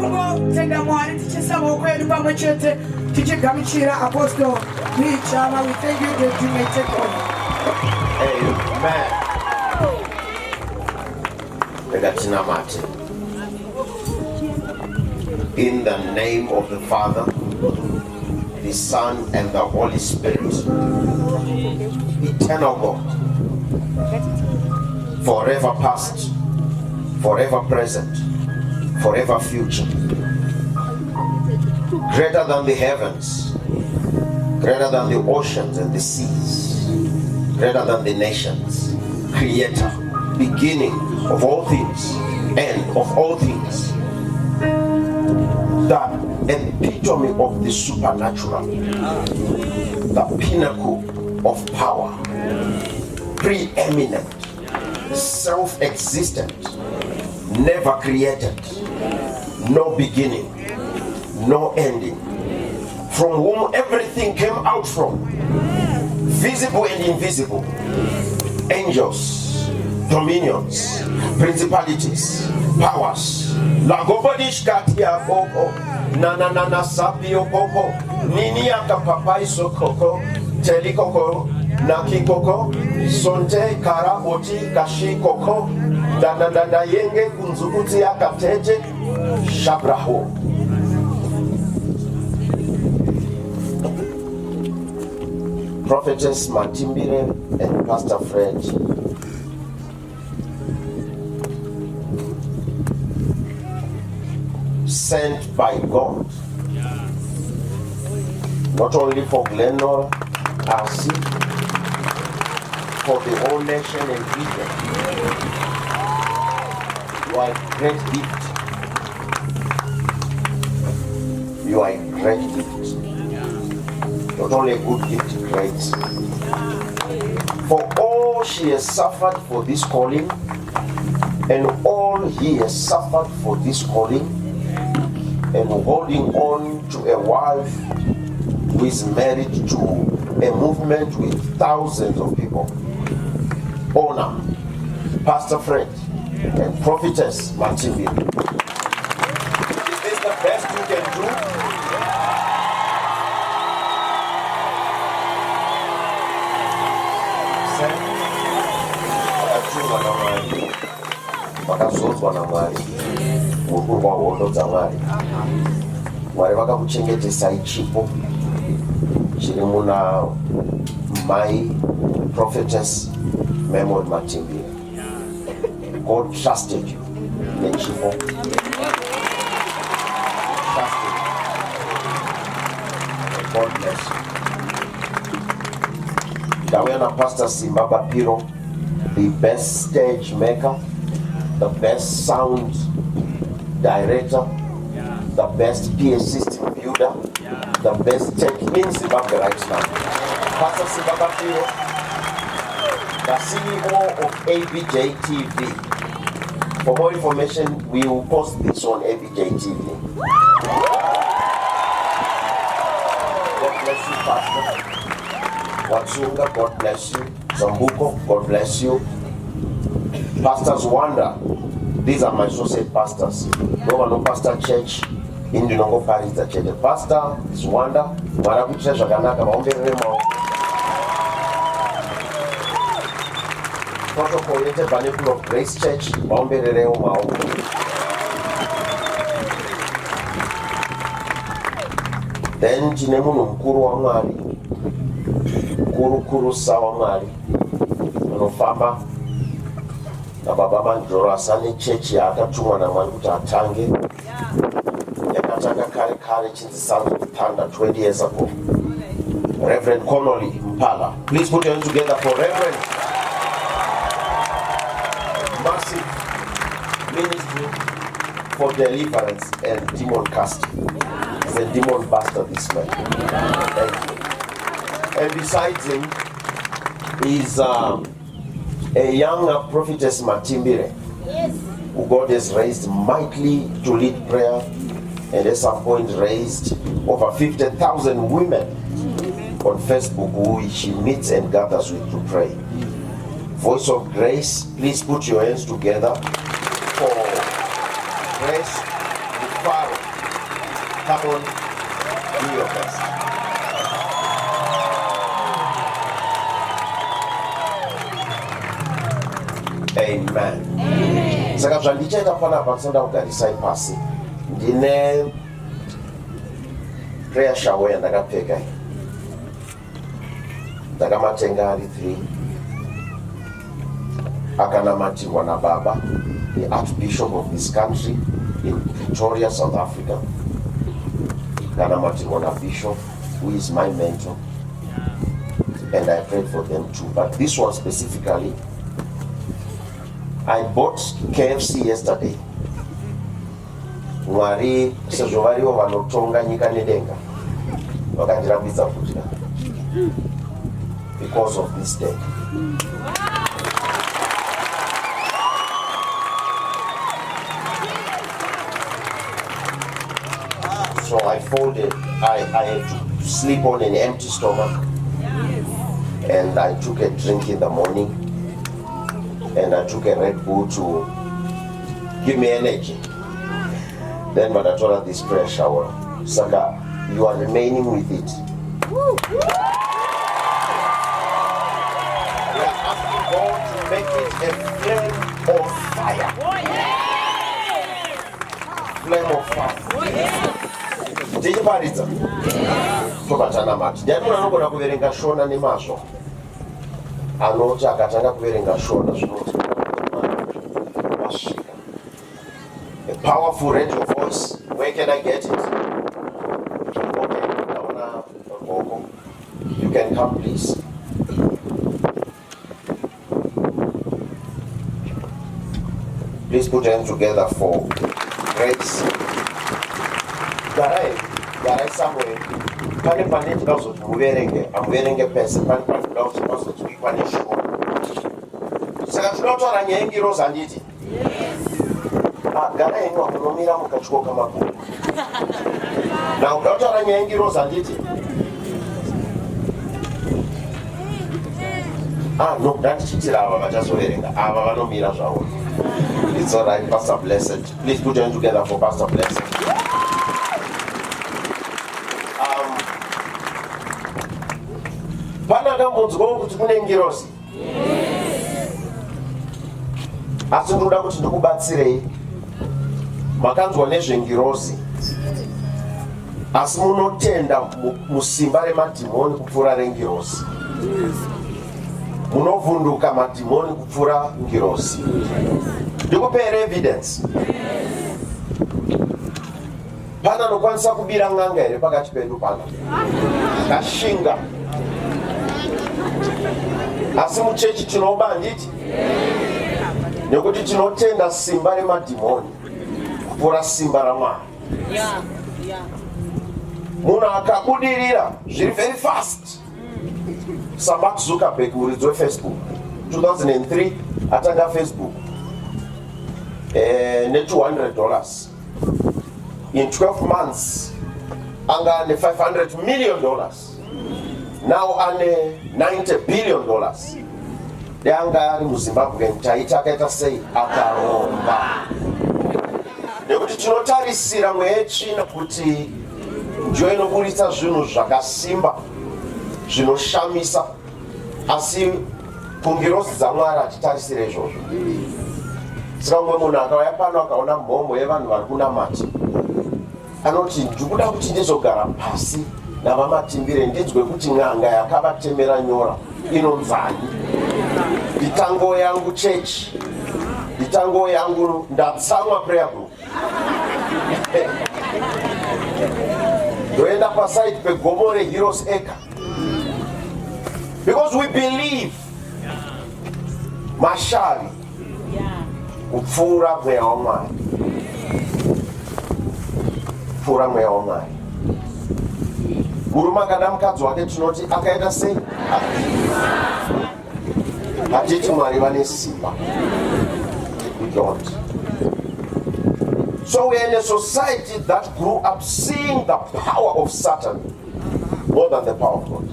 Kungotenda Mwari tichiisa maoko edu pamwe chete tichigamuchira Apostle Chama. We thank you that you may take over. Amen. Rega tinamate. In the name of the Father, the Son, and the Holy Spirit, eternal God, forever past, forever present, forever future, greater than the heavens, greater than the oceans and the seas, greater than the nations, creator, beginning of all things, end of all things, the epitome of the supernatural, the pinnacle of power, preeminent, self-existent, never created, no beginning, no ending, from whom everything came out from, visible and invisible, angels, dominions, principalities, powers. Lagobodishkatia koko, na na na na sapio koko, niniaka papaiso koko, telikoko, nakikoko, sonte kara oti kashi koko, da da da da yenge kunzukuti akatete, shabraho. Prophetess Matimbire and Pastor Fred sent by God, not only for Glen Norah, RC, for the whole nation and region. You are a great gift. You are a great gift. Not only a good gift, great. For all she has suffered for this calling, and all he has suffered for this calling, and holding on to a wife who is married to a movement with thousands of people. Honor, Pastor Fred and Prophetess Matimbire. Is this the best you can do? Sir, vakatumwa naMwari, vakazodzwa naMwari, muri kurwa hondo dzaMwari. Mwari vakakuchengetesai chipo chiri muna mai Prophetess Memory Matimbire. God trusted you nechipo. Trusted you. God bless you. Ndauya naPastor Simba Bapiro, the best stage maker, the best sound director, the best PA system builder, the best tech in Zimbabwe right now. Pastor Simba Bapiro, the CEO of ABJ TV. For more information, we will post this on ABJ TV. God bless you, Pastor. Watsunga, God bless you. Zambuko, God bless you. Pastors Wanda, these are my associate pastors. No one no pastor church ini ndinongoparidza chete. Pastor Zwanda, Mwari akuitira zvakanaka, vaomberere maoko. Protocol yeTabernacle of Grace Church, vaombererewo maoko. Then tine munhu mukuru waMwari, mukuru kurusa waMwari, anofamba nababa Manjoro asane chechi yaakatumwa naMwari kuti atange. Yakatanga kare kare chinzi Sons of Thunder 20 years ago. Reverend Connolly Mpala. Please put your hands together for Reverend. Massive ministry for deliverance and demon casting. He's a demon buster, this man. Thank you. And besides him is a young prophetess Matimbire, who God has raised mightily to lead prayer and at some point raised over 50,000 women on Facebook who she meets and gathers with to pray. Voice of Grace, please put your hands together for Grace Rufaro. Come on, do your best. Amen. Saka zvandichaita panapa ndinoda kugarisai pasi. Ndine prayer shower yandakapfeka iyi. Ndakamatenga ari 3 akanamatirwa nababa, the Archbishop of this country in Pretoria, South Africa. Akanamatirwa nabishop, who is my mentor, and I prayed for them too. But this one specifically, I bought KFC yesterday. Mwari sezvo varivo vanotonga nyika nedenga vakandirambidza kudya because of this day. So I folded, I had to sleep on an empty stomach, and I took a drink in the morning, and I took a Red Bull to give me energy. Then but I told her this prayer shower. Saka, you are remaining with it. We are asking God to make it a flame of fire. Flame of fire. Tichiparidza tobatana mati. Ndiani munhu anogona kuverenga Shona nemazvo? Anoti akatanga kuverenga Shona zvinoti wasvika. A powerful radio voice. Where can I get it? Okay, ndaona gogo. You can come, please. Please put your hands together for Grace. Garai, garai somewhere. Pane pane ndinoda kuzoti muverenge, hamuverenge pese, pane pane ndinoda kuti pazonzwikwa neshoko. Saka tinoda kutaura nyaya yengirozi, handiti? Ah, garai henyu, munomira mukatyoka makumbo. Now, uda kutaura nyaya yengirozi, handiti? Ah, no, ndandichitira ava vachazoverenga. Ava vanomira zvavo. It's all right, Pastor Blessed. Please put your hands together for Pastor Blessed. Pana akambonzwawo kuti kune ngirozi? Asi ndinoda kuti ndikubatsirei. Makanzwa nezvengirozi, asi munotenda musimba remadhimoni kupfuura rengirozi. Munovhunduka madhimoni kupfuura ngirozi. Ndikupe here evidence? Pana anokwanisa kubira n'anga here pakati pedu pana? Kashinga. Asi muchechi tinoba, handiti? Nekuti tinotenda simba remadhimoni kupfuura simba raMwari. Munhu akabudirira zviri very fast saMark Zuckerberg, muridzi weFacebook, 2003 atanga Facebook ne$200. In 12 months anga ane $500 million. Now ane $90 billion. Deanga ari muZimbabwe, taiti akaita sei? Akaromba. Nekuti tinotarisira mweya yetsvina kuti ndiyo inoburitsa zvinhu zvakasimba zvinoshamisa, asi kungirozi dzaMwari hatitarisire izvozvo. Saka mumwe munhu akauya pano akaona mhomho yevanhu vari kunamata, anoti, "Ndikuda kuti ndizogara pasi navaMatimbire, ndinzwe kuti n'anga yakavatemera nyora inonzani. Nditango yangu chechi, nditango yangu Ndatsamwa prayer group, ndoenda paside pegomo reHeroes Acre," because we believe mashavi kupfuura mweya waMwari, kupfuura mweya waMwari. Murume akada mukadzi wake tinoti akaita sei? Hatiti Mwari vane simba. We don't. So we are in a society that grew up seeing the power of Satan more than the power of God.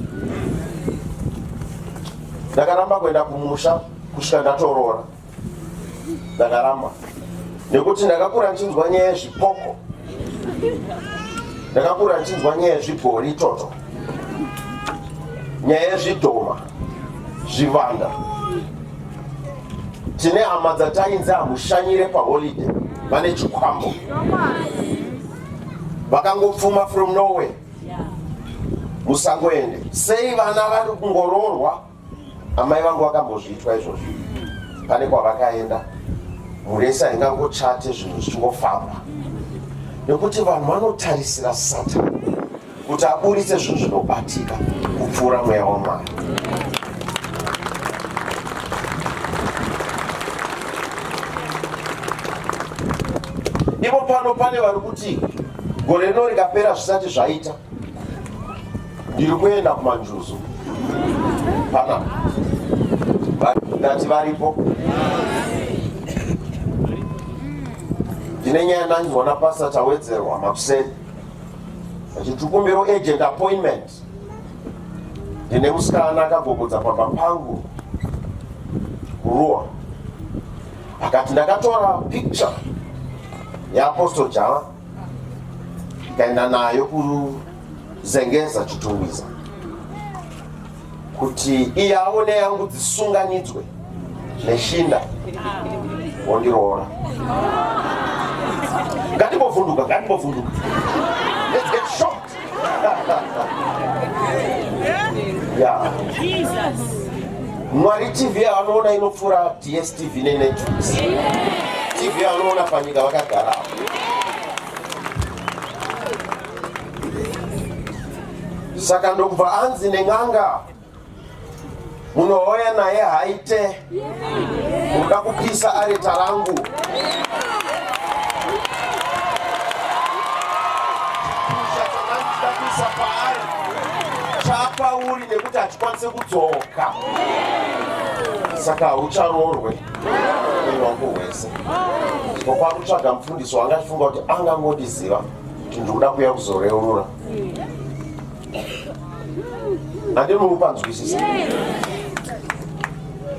Ndakaramba kuenda kumusha kusvika ndatoroora. Ndakaramba nekuti ndakakura ndichinzwa nyaya yezvipoko. Ndakakura ndichinzwa nyaya yezvigori itoto, nyaya yezvidhoma, zvivanda. Tine hama dzatainzi hamushanyire paholiday, vane chikwambo vakangopfuma from nowhere, musangoende. Sei vana vari kungoroorwa? Amai vangu vakambozviitwa izvozvo, pane kwavakaenda mhuri yese haingangochate zvinhu zvichingofamba, nekuti vanhu vanotarisira Satani kuti aburitse zvinhu zvinobatika kupfuura mweya waMwari. Ivo pano pane vari kuti gore rino rikapera zvisati zvaita, ndiri kuenda kumanjuzu pana ndati varipo. Ndine nyaya ndanzwa napastor Tawedzerwa makuseni achitukumbiro agent appointment. Ndine musikana akagogodza pamba pangu kuruwa, akati ndakatora picture yaApostle Java ndikaenda nayo kuZengeza Chitungwiza kuti iyawo neyangu dzisunganidzwe neshinda wondiroora. Ngatimbovhunduka, ngatimbovhunduka. Let's get shocked. Yeah. Mwari TV yavanoona inopfuura DSTV neNetflix. TV yavanoona panyika vakagara. Saka ndokubva anzi nen'anga, munouya naye haite, unoda kupisa areta rangu. Kuisa paari chapauri nekuti hachikwanise kudzoka, saka haucharoorwe upenyu hwako hwese. Ndipo kwakutsvaga mufundisi wanga achifunga kuti angangondiziva kuti ndikuda kuuya kuzoreurura. Handinomupanzwisisa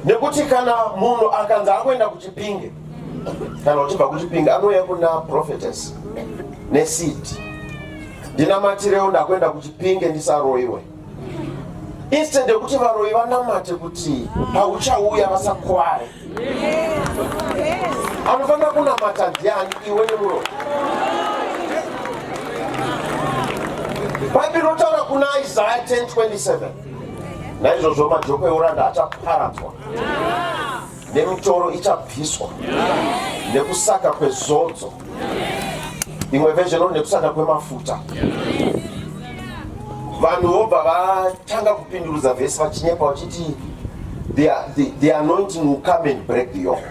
nekuti kana munhu akanzi akuenda kuChipinge, kana uchibva kuChipinge anouya kuna prophetess neseed, ndinamatirewo ndakuenda kuChipinge ndisaroiwe. Instead yekuti varoyi vanamate kuti pauchauya vasakware, anofanira kunamata ndiani? Iwe nemuroyi. Bhaibheri rinotaura kuna Isaya 10:27, naizvozvo majoko euranda achaparadzwa nemitoro ichabviswa nekusaka kwezodzo. Imwe version nekusaka kwemafuta. Vanhu vobva vatanga kupindurudza vhesi vachinyepa vachiti the anointing will come and break the yoke.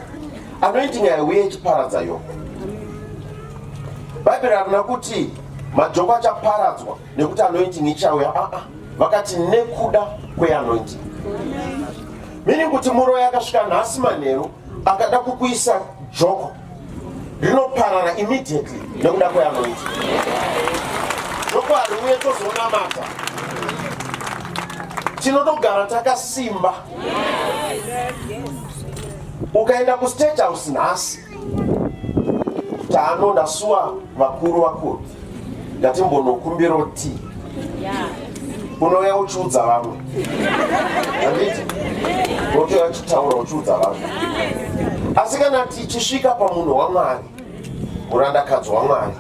Anointing haiuye ichiparadza yoke. Bhaibheri harina kuti majoko achaparadzwa nekuti anointing ichauya. Aa, vakati nekuda kweanointing, meaning kuti muroyi akasvika nhasi manheru akada kukuisa joko, rinoparara immediately nekuda kweanointing. Joko hariuye tozonamata, tinotogara takasimba. Ukaenda kuState House nhasi, taano ndasuwa vakuru vakuru, ndatimbonokumbiro tea, unouya uchiudza vamwe, handiti? Unotouya uchitaura uchiudza vamwe. Asi kana tichisvika pamunhu waMwari, murandakadzi waMwari,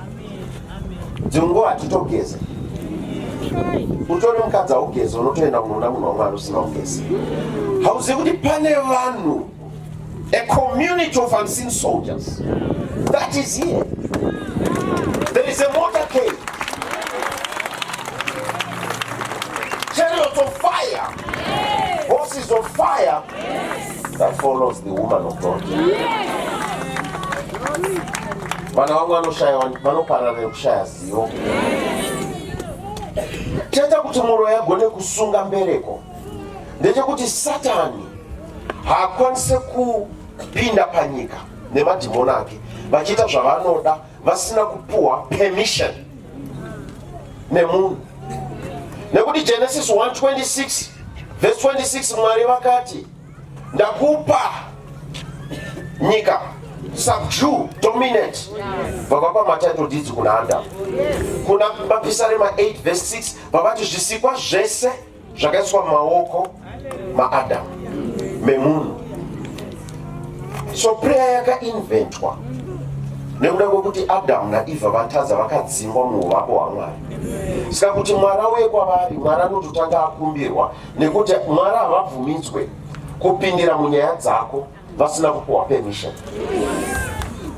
dzimwe nguva hatitogeze. Utori mukadzi, haugeze, unotoenda kunoona munhu waMwari usina kugeza. Hauzivi kuti pane vanhu, a community of unseen soldiers that is here. There is a motorcade, chariots of fire, horses of fire that follows the woman of God. Vana vangu vanoshaya, vanoparara nekushaya zivo. Chaita kuti muroyi agone kusunga mbereko ndechekuti Satani haakwanise kupinda panyika nemadhimoni ake vachiita zvavanoda vasina kupuhwa permission nemunhu, nekuti Genesis 1:26 verse 26, Mwari vakati, "Ndakupa nyika." Subdue, dominate. Vavapa matitle deeds kuna Adamu. Kuna Mapisarema 8 verse 6 vavati zvisikwa zvese zvakaiswa mumaoko maAdamu memunhu. So prayer yakainventwa nekuda kwekuti Adamu naEva vatadza, vakadzingwa muuvapo hwaMwari. Saka kuti Mwari auye kwavari, Mwari anototanga akumbirwa, nekuti Mwari havabvumidzwe kupindira munyaya dzako vasina kupuwa permission.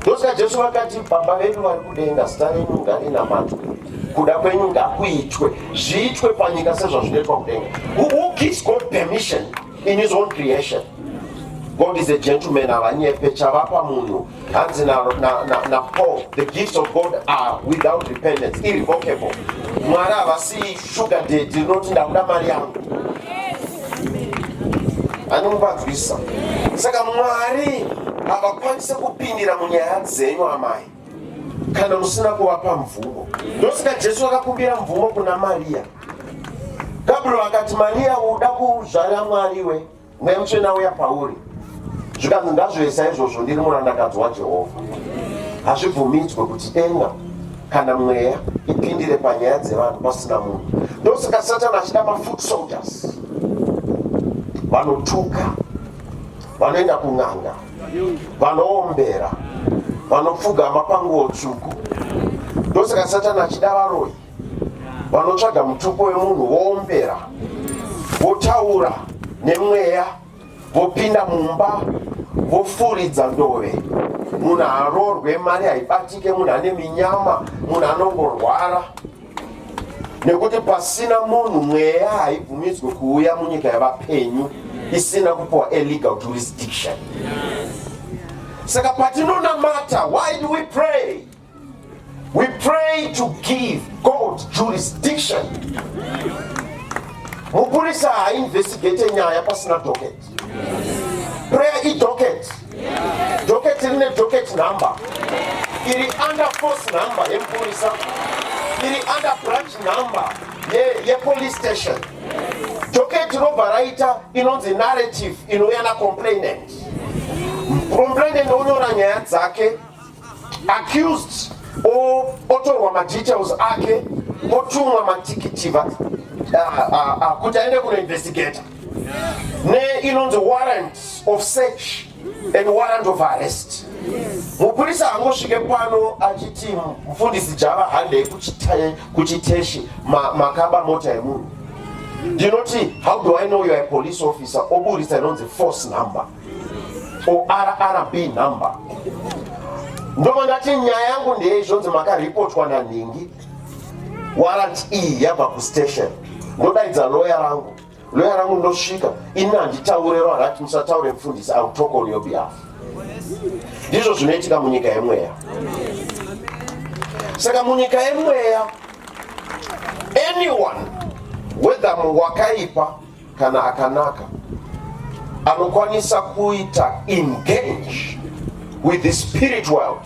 Ndosaka Jesu vakati, Baba vedu vari kudenga, zita renyu ngarinamatwe, kuda kwenyu ngakuitwe, zviitwe panyika sezvazvinoitwa kudenga. Who gives God permission in his own creation? God is a gentleman, havanyepe. Chavapa munhu, hanzi naPaul, na, na, na Paul, the gifts of God are without repentance, irrevocable. Mwari havasi sugar daddy rinoti ndakuda mari yangu. Anomuvanzwisa. Saka Mwari havakwanisi kupindira munyaya dzenyu, amai, kana musina kuvapa mvumo. Ndosaka Jesu akakumbira mvumo kuna Mariya. Gabriel akati, Mariya, uda kuzvara Mwari we, Mweya Mutsvene auya pauri. Zvikanzi, ngazvive saizvozvo, ndiri murandakadzi waJehovha. Hazvibvumidzwe kuti denga kana mweya ipindire panyaya dzevanhu pasina munhu. Ndosaka Satani achida mafoot soldiers vanotuka, vanoenda kun'anga, vanoombera, vanopfugama panguo tsvuku. Ndosaka Satani achida varoyi vanotsvaga mutupo wemunhu, voombera, votaura nemweya, vopinda mumba, vofuridza ndove. Munhu haarorwe, mari haibatike, munhu ane minyama, munhu anongorwara, nekuti pasina munhu mweya haibvumidzwe kuuya munyika yavapenyu isina kupiwa a legal jurisdiction. Saka patinonamata, why do we pray? We pray to give God jurisdiction. Mupurisa hainvestigate nyaya pasina docket. Prayer idocket. Docket rine docket number iri under force number yemupurisa, iri under branch number yepolice station. Docket robva raita inonzi narrative inouya nacomplainant. Complainant onyora nyaya dzake, accused otorwa madetails ake, otumwa matikitiva kuti aende kunoinvestigata, neinonzi warrant of search and warrant of arrest. Mupurisa angosvike pano achiti, Mufundisi Java, handei kuchiteshi, makaba mota yemunhu. Ndinoti, how do I know you are a police officer? Oburisa inonzi force number or RRB number. Ndobva ndati, nyaya yangu ndeyei? Zvonzi makaripotwa nanhingi, warrant iyi yabva kustation. Ndodaidza loya rangu. Loya rangu ndosvika. Ini handitaure, rati musataure mufundisi, I will talk on your behalf. Ndizvo zvinoitika munyika yemweya. Saka munyika yemweya, anyone, whether wakaipa kana akanaka, anokwanisa kuita engage with the spirit world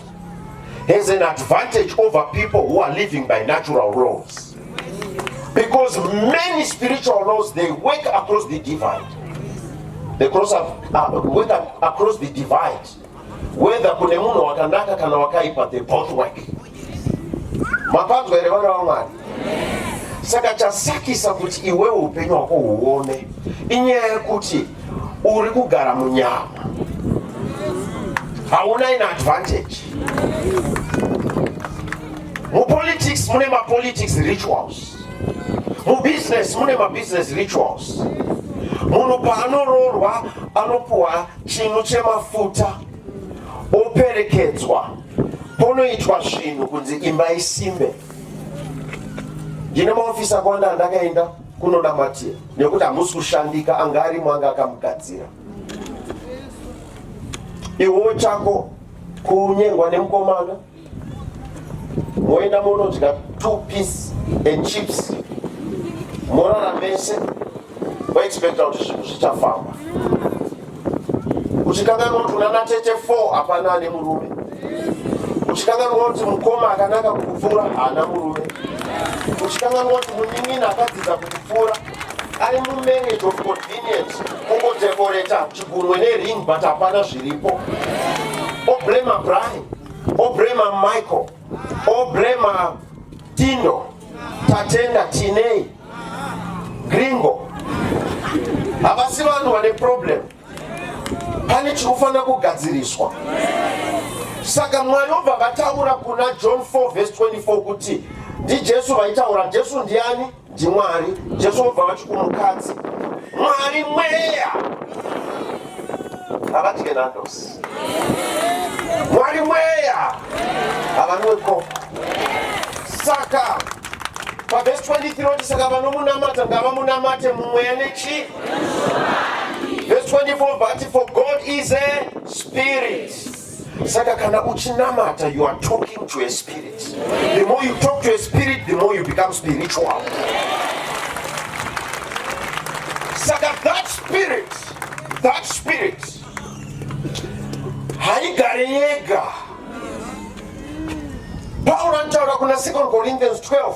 has an advantage over people who are living by natural laws, because many spiritual laws, they work across the divide. They cross up, work up across the divide, whether kune munhu wakanaka kana wakaipa, they both work. Mapanzwa here, vana vaMwari? Saka chasakisa kuti iwewe upenyu hwako huome inyaya yekuti uri kugara munyama, hauna ine advantage. Mupolitics mune mapolitics rituals, mubusiness mune mabusiness rituals. Munhu paanoroorwa anopuwa chinhu chemafuta, operekedzwa, ponoitwa zvinhu kunzi imba isimbe. Ndine maofisi akawanda andakaenda kunonamatira nekuti hamusi kushandika, anga arimo anga akamugadzira. Iwewo chako kunyengwa nemukomana, moenda monodya two piece and chips, morara mese, oexpecta kuti zvinhu zvichafamba, uchikanganwa kuti unana tete 4, hapana ane murume, uchikanganwa kuti mukoma akanaka kukupfuura haana murume, uchikanganwa kuti munin'ina akadzidza kukupfuura ari mumarriage of convenience, kungodecorata chigunwe nering, but hapana zviripo. Oblema Brian, oblema Michael, oblema Tindo, Tatenda, Tinei, Gringo. Havasi vanhu vane problem. Pane chinofanira kugadziriswa. Saka Mwari obva vataura kuna John 4 verse 24 kuti ndiJesu vaitaura. Jesu ndiani? NdiMwari. Jesu obva vati kumukadzi, Mwari mweya. Havadye nandos. Mwari mweya, havanwe kofa. Saka pavhesi 23 oti saka vanomunamata ngavamunamate mumweya nechi. Vhesi 24 vati for God is a spirit. Saka kana uchinamata you are talking to a spirit. The more you talk to a spirit, the more you become spiritual. Saka that spirit, that spirit haigare yega. Pauro anotaura kuna 2 Corinthians 12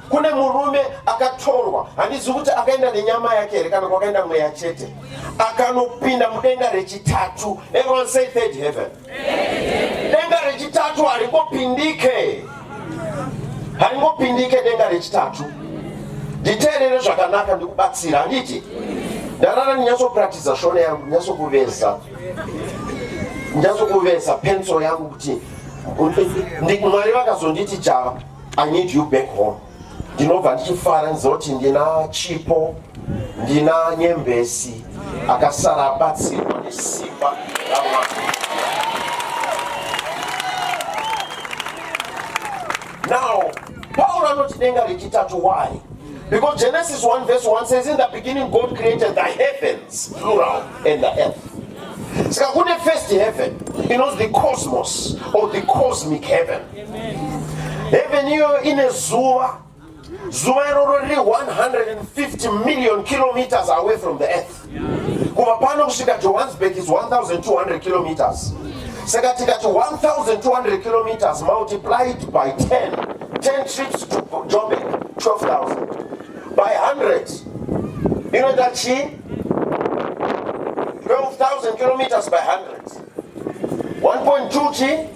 kune murume akatorwa, handizivi kuti akaenda nenyama yake here kana kwakaenda mweya chete, akanopinda mudenga rechitatu. Everyone say third heaven. Denga rechitatu haringopindike, haringopindike denga rechitatu. Nditeerere zvakanaka, ndikubatsira handiti? Ndarara ndinyatsokuratidza shona yangu, ndinyatsokuveza, ndinyatsokuveza pencil yangu kuti Mwari vakazonditi Java, I need you back home. Ndinobva ndichifara ndizoti ndina Chipo, ndina Nyembesi akasara abatsirwa nesimba raMwari. Now, Paul anoti denga rechitatu. Why? Because Genesis 1 verse 1 says, in the beginning God created the heavens, plural, and the earth. Saka kune first heaven inonzi the cosmos or the cosmic heaven. Heaven iyoyo ine zuva. Zuva iroro riri 150 million kilometers away from the earth. Kubva pano kusvika Johannesburg is 1200 kilometers. Saka tikati 1200 kilometers multiplied by 10, 10 trips to Joburg, 12,000 by 100 inoita chii? 12,000 kilometers by 100, 1.2 chi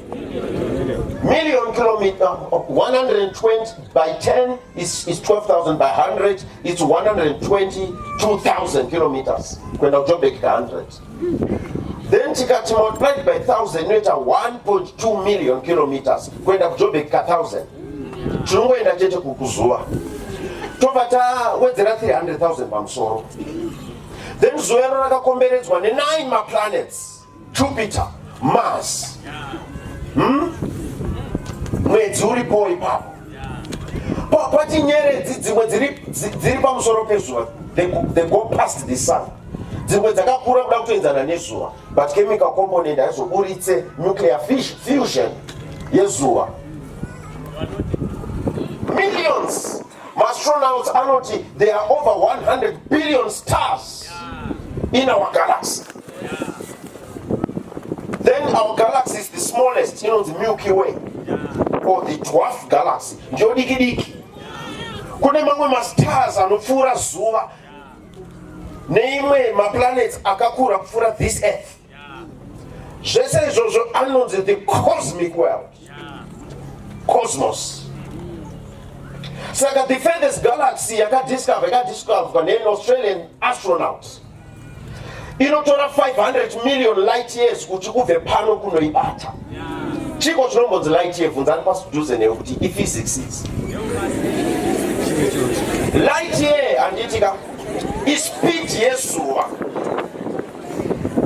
million kilometer. 120 by 10 is 12,000 by 100, it's 122,000 kilometers kuenda kuJoburg ka 100. Then tikati multiplied by 1000 inoita 1.2 million kilometers kuenda kuJoburg ka 1000. Tinongoenda chete kuzuva, tobva tawedzera 300,000 pamusoro. Then zuva iro rakakomberedzwa ne9 maplanets, Jupiter, Mars, Mwedzi uripo ipapo. Pati nyeredzi dzimwe dziri pamusoro pezuva, they go past the sun. Dzimwe dzakakura kuda kutoenzana nezuva, but chemical component haizoburitse nuclear fusion yezuva. Millions, maastronauts anoti there are over 100 billion stars in our galaxy. Then our galaxy is the smallest, inonzi Milky Way or the dwarf galaxy, ndiyo diki diki. Kune mamwe mastars anopfuura zuva neimwe maplanets akakura kupfuura this earth. Zvese izvozvo anonzi the cosmic world, cosmos. Saka the furthest galaxy yakadiscover, yakadiscoverwa nean Australian astronaut, inotora 500 million light years kuti ubve pano kunoibata. Chiko chinombonzi light year? Bvunzani pasidhuze newe kuti iphysics is light year, handiti ka? Ispeed yezuva,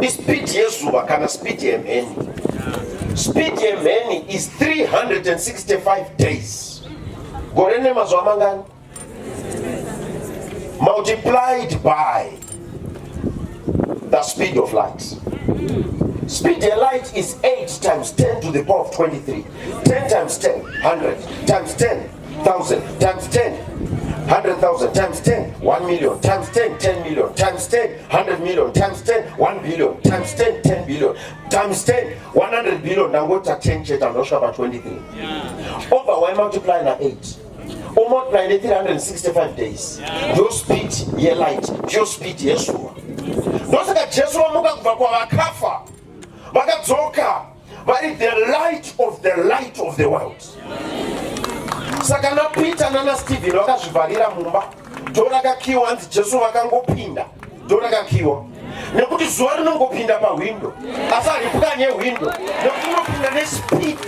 ispeed yezuva kana speed yemheni. Speed yemheni is 365 days, gore nemazuva mangani, multiplied by the speed of light. Speed of light is 8 times 10 to the power of 23. 10 times 10, 100, times 10, 1000, times 10, 100,000, times 10, 1 million, times 10, 10 million, times 10, 100 million, times 10, 1 billion, times 10, 10 billion, times 10, 100 billion. Ndangota 10 chete, ndosvika pa 23. Over 1 multiply na 8, umultiply ne365 days, ndiyo speed yelight, ndiyo speed yezuva. Ndosaka Jesu vamuka kubva kwavakafa, vakadzoka. Vari the light of the light of the world. Saka naPeter nana Stephen vakazvivharira mumba, door rakakiwa. Hanzi Jesu vakangopinda, door rakakiwa, nekuti zuva rinongopinda pahwindo asi haripwanye hwindo, nekuti rinopinda nespeed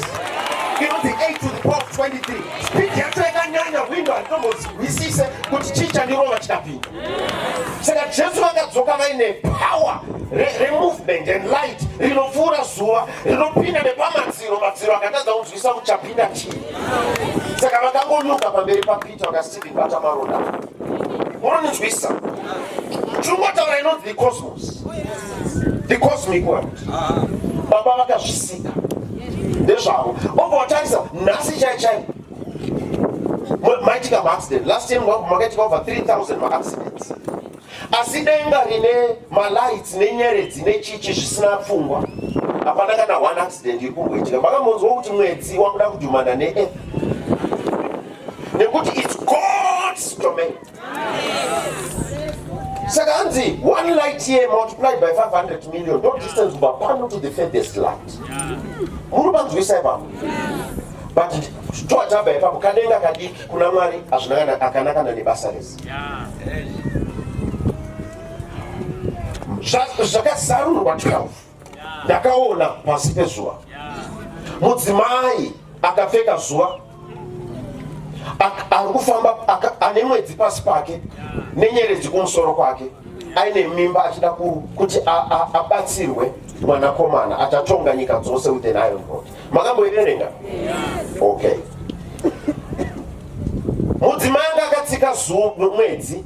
inonzi 8 to the power of 23. Speed yacho yakanyanya, hwindo haritombozwisise kuti chii chandirova chikapinda. Saka Jesu vakadzoka vaine power removement and light rinopfuura zuva, rinopinda nepamadziro. Madziro akatadza kunzwisa kuti chapinda chii. Saka vakangonyuka pamberi paPeter, vakaStephen bata maronda. Munonzwisa? Tingotaura inonzi the cosmos, the cosmic world. Baba vakazvisika, ndezvavo. Obva watarisa nhasi chai chai maitika maaccident. Last time makaitika over 3000 maaccidents, asi denga rine malights nenyeredzi nechichi zvisina pfungwa, hapana kana one accident iri kumboitika. Makambonzwa kuti mwedzi wakuda kudhumana neearth? Nekuti it's God's domain. Saka hanzi one light year multiplied by 500 million ndo distance kubva pano to the furthest light. Muri panzwisa ipapo? But toatabva ipapo, kadenga kadiki kuna Mwari hazvina akanakana nebasa rese. Zvakazarurwa 12, ndakaona pasi pezuva mudzimai akapfeka zuva, ari kufamba ane mwedzi pasi pake nenyeredzi kumusoro kwake, aine mimba achida kuti abatsirwe mwanakomana achatonga nyika dzose with an iron rod. Makamboiverenga? Okay. Mudzimai anga akatsika mwedzi,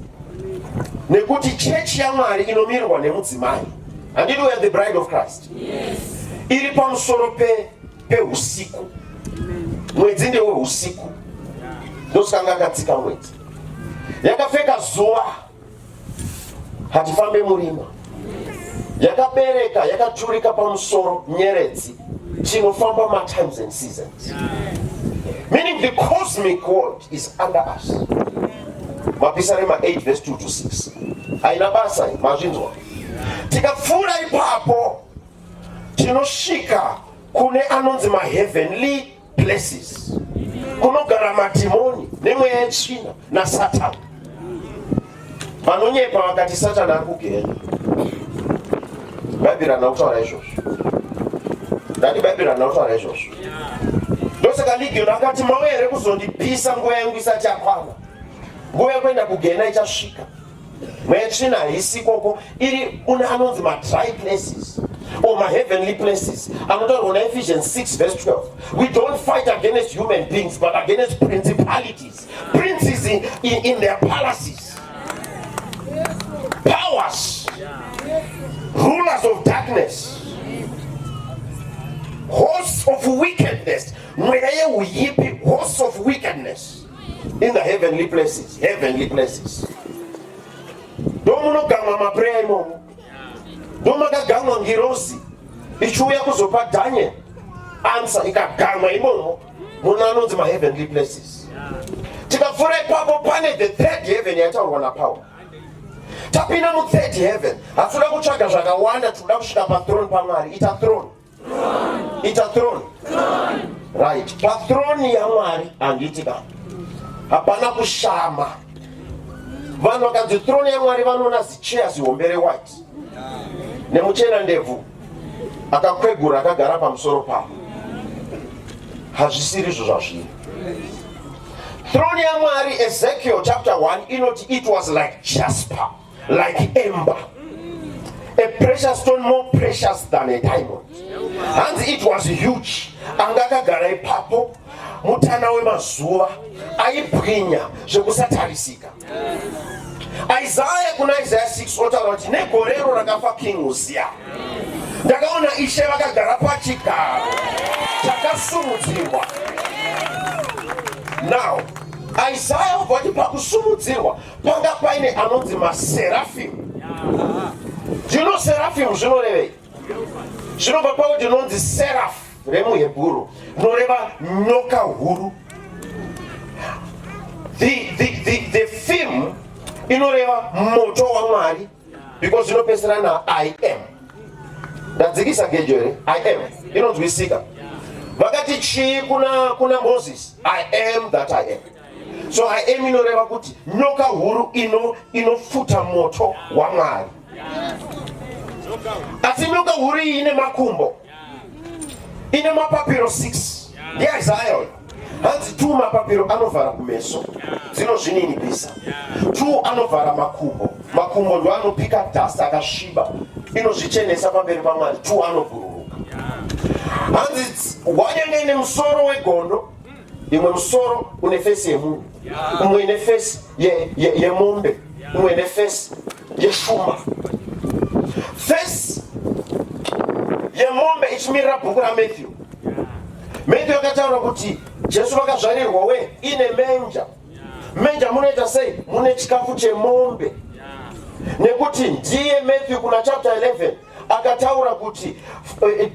nekuti chechi yaMwari inomirwa nemudzimai, handiti? We are the bride of Christ. Iri pamusoro peusiku. Mwedzi ndeweusiku, ndosaka akatsika mwedzi. Yakapfeka zuva, hatifambe murima. Yakabereka, yakaturika pamusoro nyeredzi, tinofamba matimes and seasons, meaning the cosmic world is under us. Mapisarema 8 verse 2 to 6 haina basa, mazvinzwa? Tikapfuura ipapo, tinosvika kune anonzi maheavenly places, kunogara madhimoni nemweya yetsvina naSatani. Vanonyepa vakati Satani ari kugehena. Bhaibheri harina kutaura izvozvo. Ndati Bhaibheri harina kutaura izvozvo. Ndosaka Legion akati, "Mauya here kuzondipisa nguva yangu isati yakwana?" Nguva yekuenda kugehena ichasvika. Mweya yetsvina haisi ikoko, iri une anonzi madry places or maheavenly places anotaurwa naEphesians 6 verse 12. We don't fight against human beings but against principalities, princes in their palaces, powers, rulers of darkness, hosts of wickedness, mweya yeuipi, hosts of wickedness in the heavenly places. Heavenly places ndo munogamwa maprayer imomo, ndo makagamwa ngirozi ichiuya kuzopa Daniel answer, ikagamwa imomo muna anonzi maheavenly places. Tikapfuura ipapo, pane the third heaven yataurwa naPaul. Tapinda muthird heaven, hatinoda kutsvaga zvakawanda, tinoda kusvika pathrone paMwari. Ita throne, ita throne. Right, pathrone yaMwari, handiti ka, hapana kushama. Vanhu vakanzi throne yaMwari, vanoona zicheya zihombe rewhite nemuchena ndebvu akakwegura akagara pamusoro pavo. Hazvisiri izvo zvazviri. Throne yaMwari, Ezekiel chapter 1 inoti it was like jasper, like amber, a precious stone more precious than a diamond. Hanzi it was huge. Anga akagara ipapo mutana wemazuva, aibwinya zvekusatarisika. Isaya, kuna Isaya 6, otaura kuti negorero rakafa King Uziya, ndakaona Ishe vakagara pachigaro chakasumudzirwa. Now Isaya ubva kuti pakusumudzirwa panga paine anonzi maserafimu. Do you know seraphim zvinorevei? Zvinobva pakuti rinonzi seraph remuHebhuru, rinoreva nyoka huru. The phim inoreva moto waMwari, because inopesera na I am. Ndadzikisa gejo here? I am inonzwisika. Vakati chii kuna Moses? I am that I am. So I am inoreva kuti nyoka huru inofuta moto waMwari. Asi nyoka huru iyi ine makumbo, ine mapapiro 6. NdiIsaya uyo. Hanzi 2 mapapiro anovhara kumeso, dzinozvininipisa. 2 anovhara makumbo, makumbo ndo anopika dust akasviba, inozvichenesa pamberi paMwari. 2 anobhururuka. Hanzi wanyanga ine musoro wegondo, imwe musoro une face yemunhu, umwe ine face yemombe, umwe ine face yeshumba. Face yemombe ichimirira bhuku raMatthew. Matthew akataura kuti Jesu vakazvarirwa we ine manger. Manger munoita sei? Mune chikafu chemombe. Nekuti ndiye Matthew kuna chapter 11 akataura kuti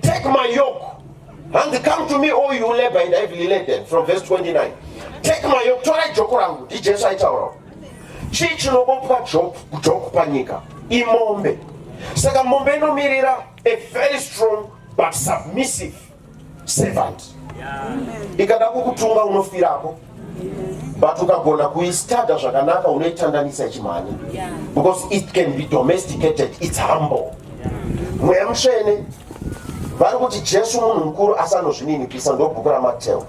take my yoke. Hanzi come to me all you labor and heavily laden, from verse 29. Take my yoke, torai joko rangu. NdiJesu aitaura. Chii chinobopwa joko panyika? Imombe. Saka mombe inomirira a very strong but submissive servant. Ikada kukutunga unofirapo, but ukagona kuistada zvakanaka unoitandanisa ichimhanya, because it can be domesticated, it's humble. Mweya Mutsvene vari kuti Jesu munhu mukuru asi anozvininipisa. Ndo bhuku raMateo.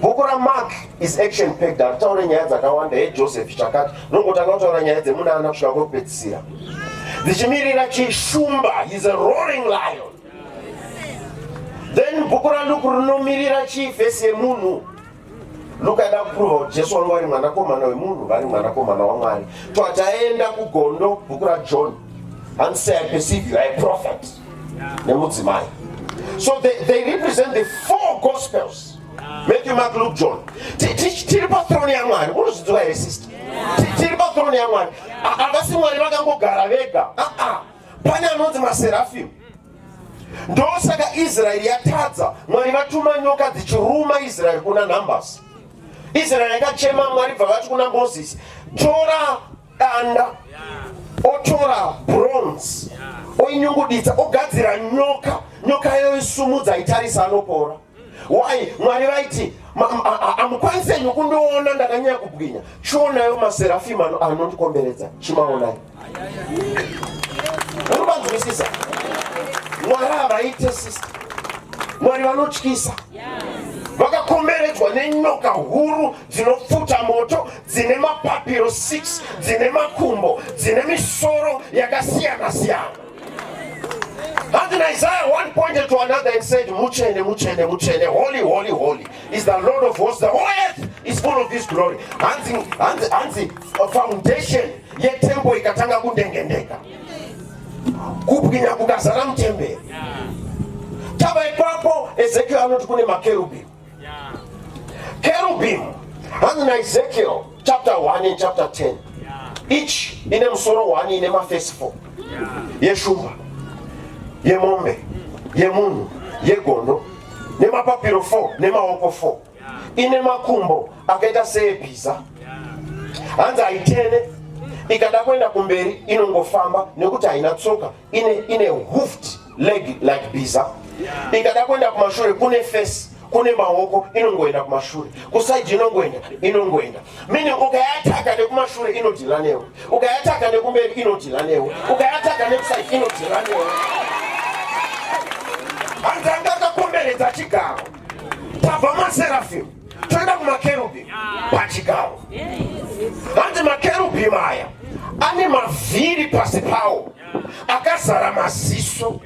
Bhuku raMark is action packed, haritaure nyaya dzakawanda yeJoseph chakati, rinongotanga kutaura nyaya dzemunana kusvika kwekupedzisira, dzichimirira chishumba. Is a roaring lion. Then bhuku raLuke rinomirira chifesi yemunhu. Luka aida kuprova kuti Jesu wanga vari mwanakomana wemunhu, vari mwanakomana waMwari. Twataenda kugondo, bhuku raJohn, and say, "I perceive you are a prophet," nemudzimai. So they represent the four gospels: Matthew, Mark, Luke, John. Tiri pathrone yaMwari. Unozvidzwa here, sister? Tiri pathrone yaMwari. Havasi Mwari vakangogara vega. Aa, pane anonzi maserafim. Ndosaka Israeri yatadza, Mwari vatuma nyoka dzichiruma Israeri kuna Numbers. Israeri yakachema, Mwari bva vati kuna Mozisi, "Tora danda." Otora bronze, oinyunguditsa, ogadzira nyoka. Nyoka yoisumudza, itarisa anopora. Why? Mwari vaiti, "Hamukwanisi henyu kundiona, ndakanyanya kubwinya. Chionayo maserafim anondikomberedza, chimaonai." Unobanzwisisa? Mwari havaite, sister. Mwari vanotyisa, vakakomberedzwa nenyoka huru dzinopfuta moto, dzine mapapiro 6, dzine makumbo, dzine misoro yakasiyana siyana. And Isaiah, one pointed to another and said, "Mutsvene, mutsvene, mutsvene, holy, holy, holy is the Lord of hosts. The whole earth is full of his glory." Hanzi, hanzi, hanzi, foundation yetemple ikatanga kundengendeka, kubwinya kukazara mutemberi. Tava ipapo, Ezekiel anoti kune makerubim. Kerubim, hanzi naEzekiel chapter 1 and chapter 10, each ine musoro 1, ine mafesi 4, yeshumba, yemombe, yemunhu, yegondo, nemapapiro 4, nemaoko 4, ine makumbo akaita seebhiza. Hanzi haitene, ikada kuenda kumberi inongofamba nekuti haina tsoka, ine hoofed leg like bhiza. Ikada kuenda kumashure, kune face, kune maoko, inongoenda kumashure, kuside inongoenda, inongoenda. Meaning ukayataka nekumashure inodhila newe, ukayataka nekumberi inodhila newe, ukayataka nekuside inodhila newe. Hanzi anga akakomberedza chigaro. Tabva maserafim, toenda kumakerubhim pachigaro. Hanzi makerubhim aya ane mavhiri pasi pawo akazara maziso.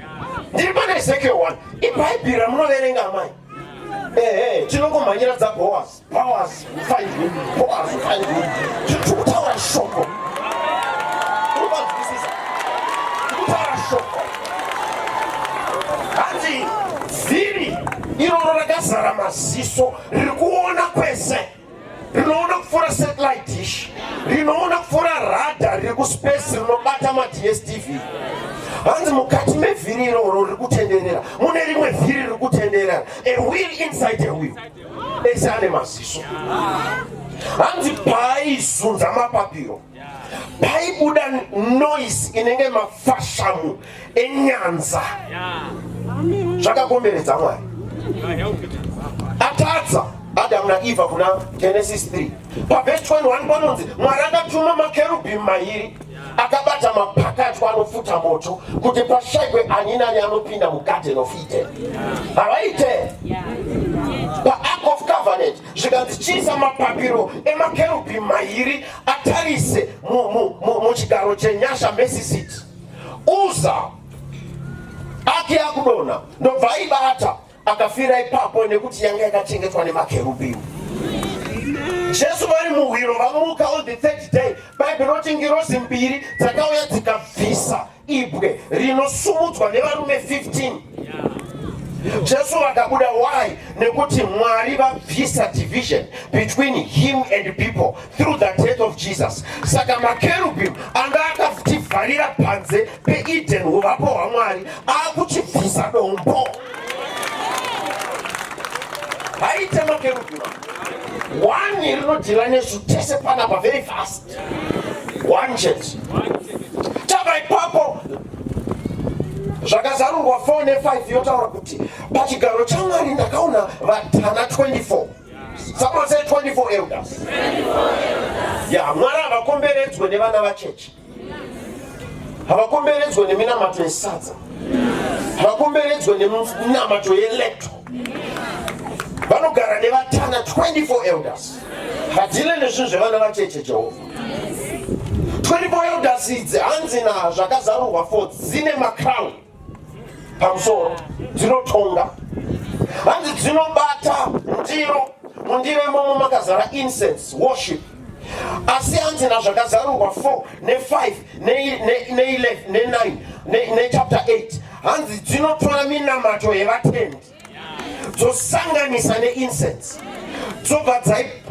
Ndiri pana Ezekiel 1. Ibhaibheri ramunoverenga, amai. Ehe, tinongomhanyira dzaBoaz. Boaz find him, Boaz find him. Tikutaura shoko. Unobanzwisisa? Tikutaura shoko. Hanzi vhiri iroro rakazara maziso, riri kuona kwese, rinoona kupfuura satellite dish, rinoona kupfuura radar riri kuspace rinobata maDStv. Hanzi mukati mevhiri iroro riri kutenderera mune rimwe vhiri riri kutenderera, a wheel inside a wheel. Ese ane maziso. Hanzi paaizunza mapapiro paibuda noise inenge mafashamu enyanza zvakakomberedza Mwari. Atadza Adamu naEva kuna Genesis 3 pavhesi 21 panonzi Mwari akatuma makerubhi mairi akabata mapakatwa anopfuta moto kuti pashaikwe ani nani anopinda mugarden of Eden. Havaite paark of covenant zvikanzi chiisa mapapiro emakerubhi mairi atarise muchigaro chenyasha mercy seat. Uza ake akudonha ndobva aibata akafira ipapo nekuti yanga yakachengetwa nemakerubhimu. Jesu vari muhwiro vamuka on the third day, Bhaibheri rinoti ngirozi mbiri dzakauya dzikabvisa ibwe rinosumudzwa nevarume 15. Jesu vakabuda. Why? Nekuti Mwari vabvisa division between him and people through the death of Jesus. Saka makerubhim anga akativharira panze peEden huvapo hwaMwari akuchibvisa dombo. Haite makerubhim one rinodhila nesu tese panapa very fast, one chete. Tabva ipapo, Zvakazarurwa 4 ne5 yotaura kuti pachigaro chaMwari ndakaona vatana 24. Someone say 24 elders. Ya, Mwari havakomberedzwe nevana vacheche, havakomberedzwe neminamato yesadza, havakomberedzwe neminamato yelecto. Vanogara nevatana 24 elders. Hadhile nezvinhu zvevana vacheche Jehovha. 24 elders idzi, hanzi naZvakazarurwa 4, dzine macrown pamusoro, dzinotonga. Hanzi dzinobata ndiro, mundiro imomo makazara incense, worship. Asi hanzi naZvakazarurwa 4 ne5 ne11 ne9 nechapter 8, hanzi dzinotora minamato yevatendi, dzosanganisa neincense, dzobva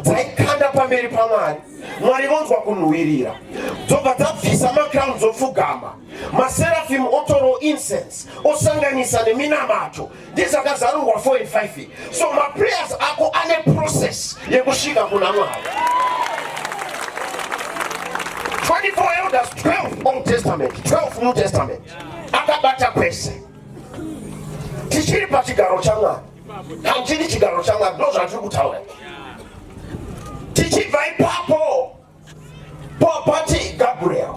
dzaikanda pamberi paMwari. Mwari vonzwa kunhuhwirira, dzobva dzabvisa macrown, dzopfugama. Maserafim otoro incense, osanganisa neminamato. NdiZvakazarurwa 4 and 5. So maprayers ako ane process yekusvika kuna Mwari. 24 elders, 12 Old Testament, 12 New Testament, akabata kwese. Tichiri pachigaro chaMwari, hanchiri chigaro chaMwari, ndo zvatiri kutaura. Tichibva ipapo, pati Gabriel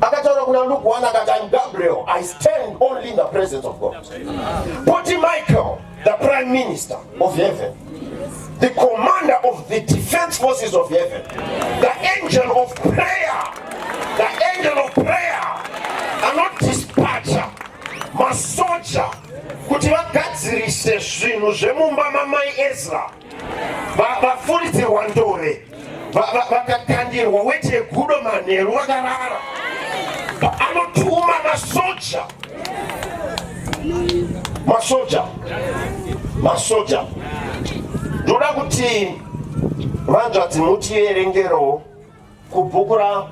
akataura kuna Luke 1, akati, "I'm Gabriel, I stand only in the presence of God." Poti Michael, the prime minister of heaven, the commander of the defense forces of heaven, the angel of prayer, the angel of prayer anodispatcha masoja kuti vagadzirise zvinhu zvemumba mamai Ezra. Vafuridzirwa ndove, vakakandirwa weti yegudo manheru vakarara. Anotuma masoja, masoja, masoja. Ndoda kuti vanzvadzi mutiverengerewo kubhuku ra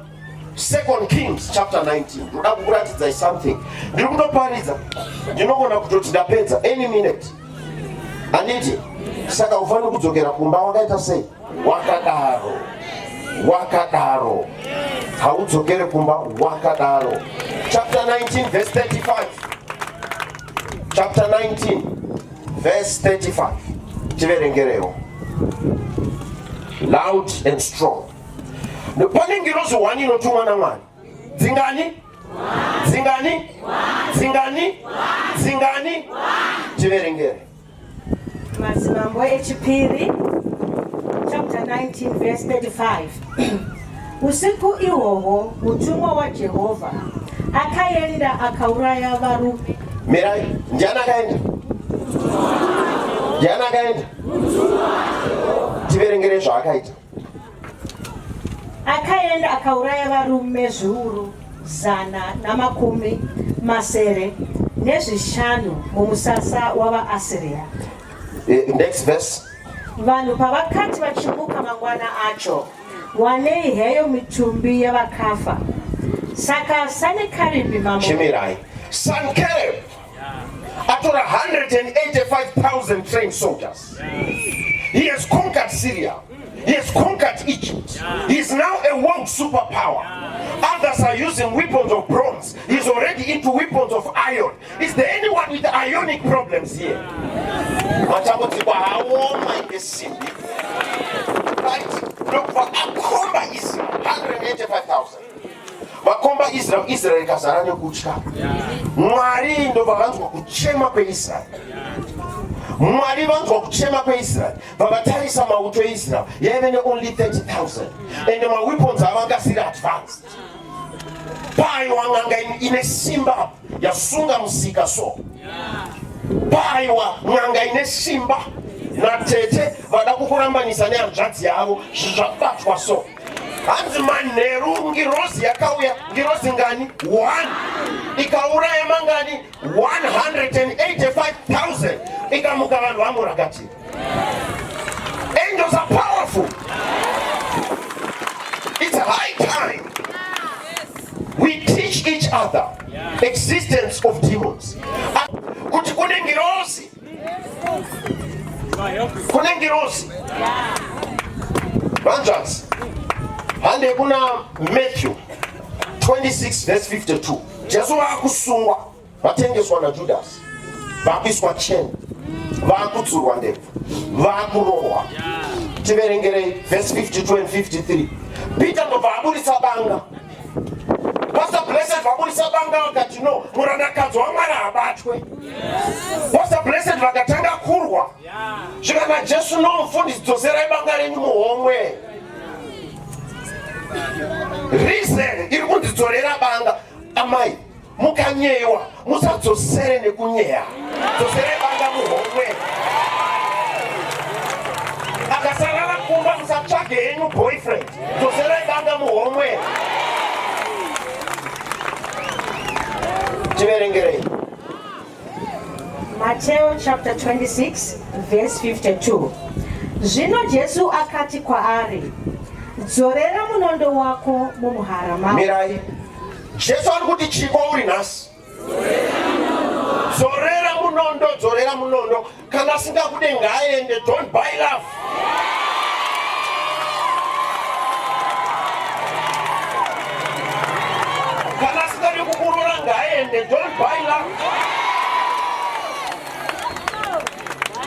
Second Kings chapter 19. Ndoda kukuratidzai something. Ndiri kutoparidza, ndinogona kutoti ndapedza any minute, handiti? Saka ufaniri kudzokera kumba wakaita sei? Wakadaro, wakadaro. Haudzokere kumba wakadaro. Chapter 19 verse 35, chapter 19 verse 35, tiverengerewo loud and strong. Pane ngirozi 1 inotumwa naMwari. Dzingani? Dzingani? Dzingani? Dzingani? Tiverengere. Madzimambo Echipiri chapter 19 verse 35. Usiku ihwohwo mutumwa waJehovha akaenda akauraya varume. Mirai, ndiani akaenda? Ndiani akaenda? Tiverengere zvaakaita. Akaenda akauraya varume 775 mumusasa wavaAsiria. Next verse. Vanhu pavakati vachimuka mangwana acho, wanei heyo mitumbi yavakafa. Saka Sanekaribhi mambo Chimirai. Sankerib atora 185,000 trained soldiers. He has conquered Syria. He has conquered Egypt. He is now a world superpower. Others are using weapons of bronze. He's already into weapons of iron. Is there anyone with ionic problems here? Matambudziko haoma esimbi. Right? Ndokubva akomba Israel 185,000. Vakomba Israel, Israel ikazara nekutya. Mwari ndobva vanzwa kuchema kweIsrael. Mwari vanzwa kuchema kweIsrael, vavatarisa mauto eIsrael yaive neonly 30,000 and maweapons avo anga asiri advanced. Paiwa n'anga ine simba yasunga musika so paiwa n'anga ine simba natete vada kukurambanisa nehanzvadzi yavo zvabatwa so. Hanzi manheru ngirozi yakauya, ngirozi ngani? 1 ikauraya mangani? 185,000 ikamuka vanhu vamurakatira. Angels are powerful. It's high time we teach each other existence of demons. Kuti kune ngirozi, kune ngirozi. Vanzvanzi, hande kuna Matthew 26 verse 52. Jesu vaakusungwa, vatengeswa naJudas, vakuiswa cheni, vakudzurwa ndebvu, vakurohwa. Tiverengerei verse 52 and 53. Peter ndobva aburitsa banga. Pastor Blessed vaburitsa banga vakati no, murandakadzi waMwari habatwe. Pastor Blessed vakatanga kurwa. Zvikana Jesu no, mufundisi dzoserai banga renyu muhomwe. Reason iri kundidzorera banga, amai mukanyewa musadzosere nekunyeya, dzoserai banga muhomwe. Akasarara kumba musatsvage henyu boyfriend, dzoserai banga muhomwe. Tiverengerei. Mateo chapter 26 verse 52. Zvino Jesu akati kwaari, dzorera munondo wako mumuhara mako. Mirai. Jesu ari kuti chii kwauri nhasi? Dzorera munondo, dzorera munondo. Kana asingakude ngaaende. Don't buy love. Kana asingadi kukuroora ngaaende. Don't buy love.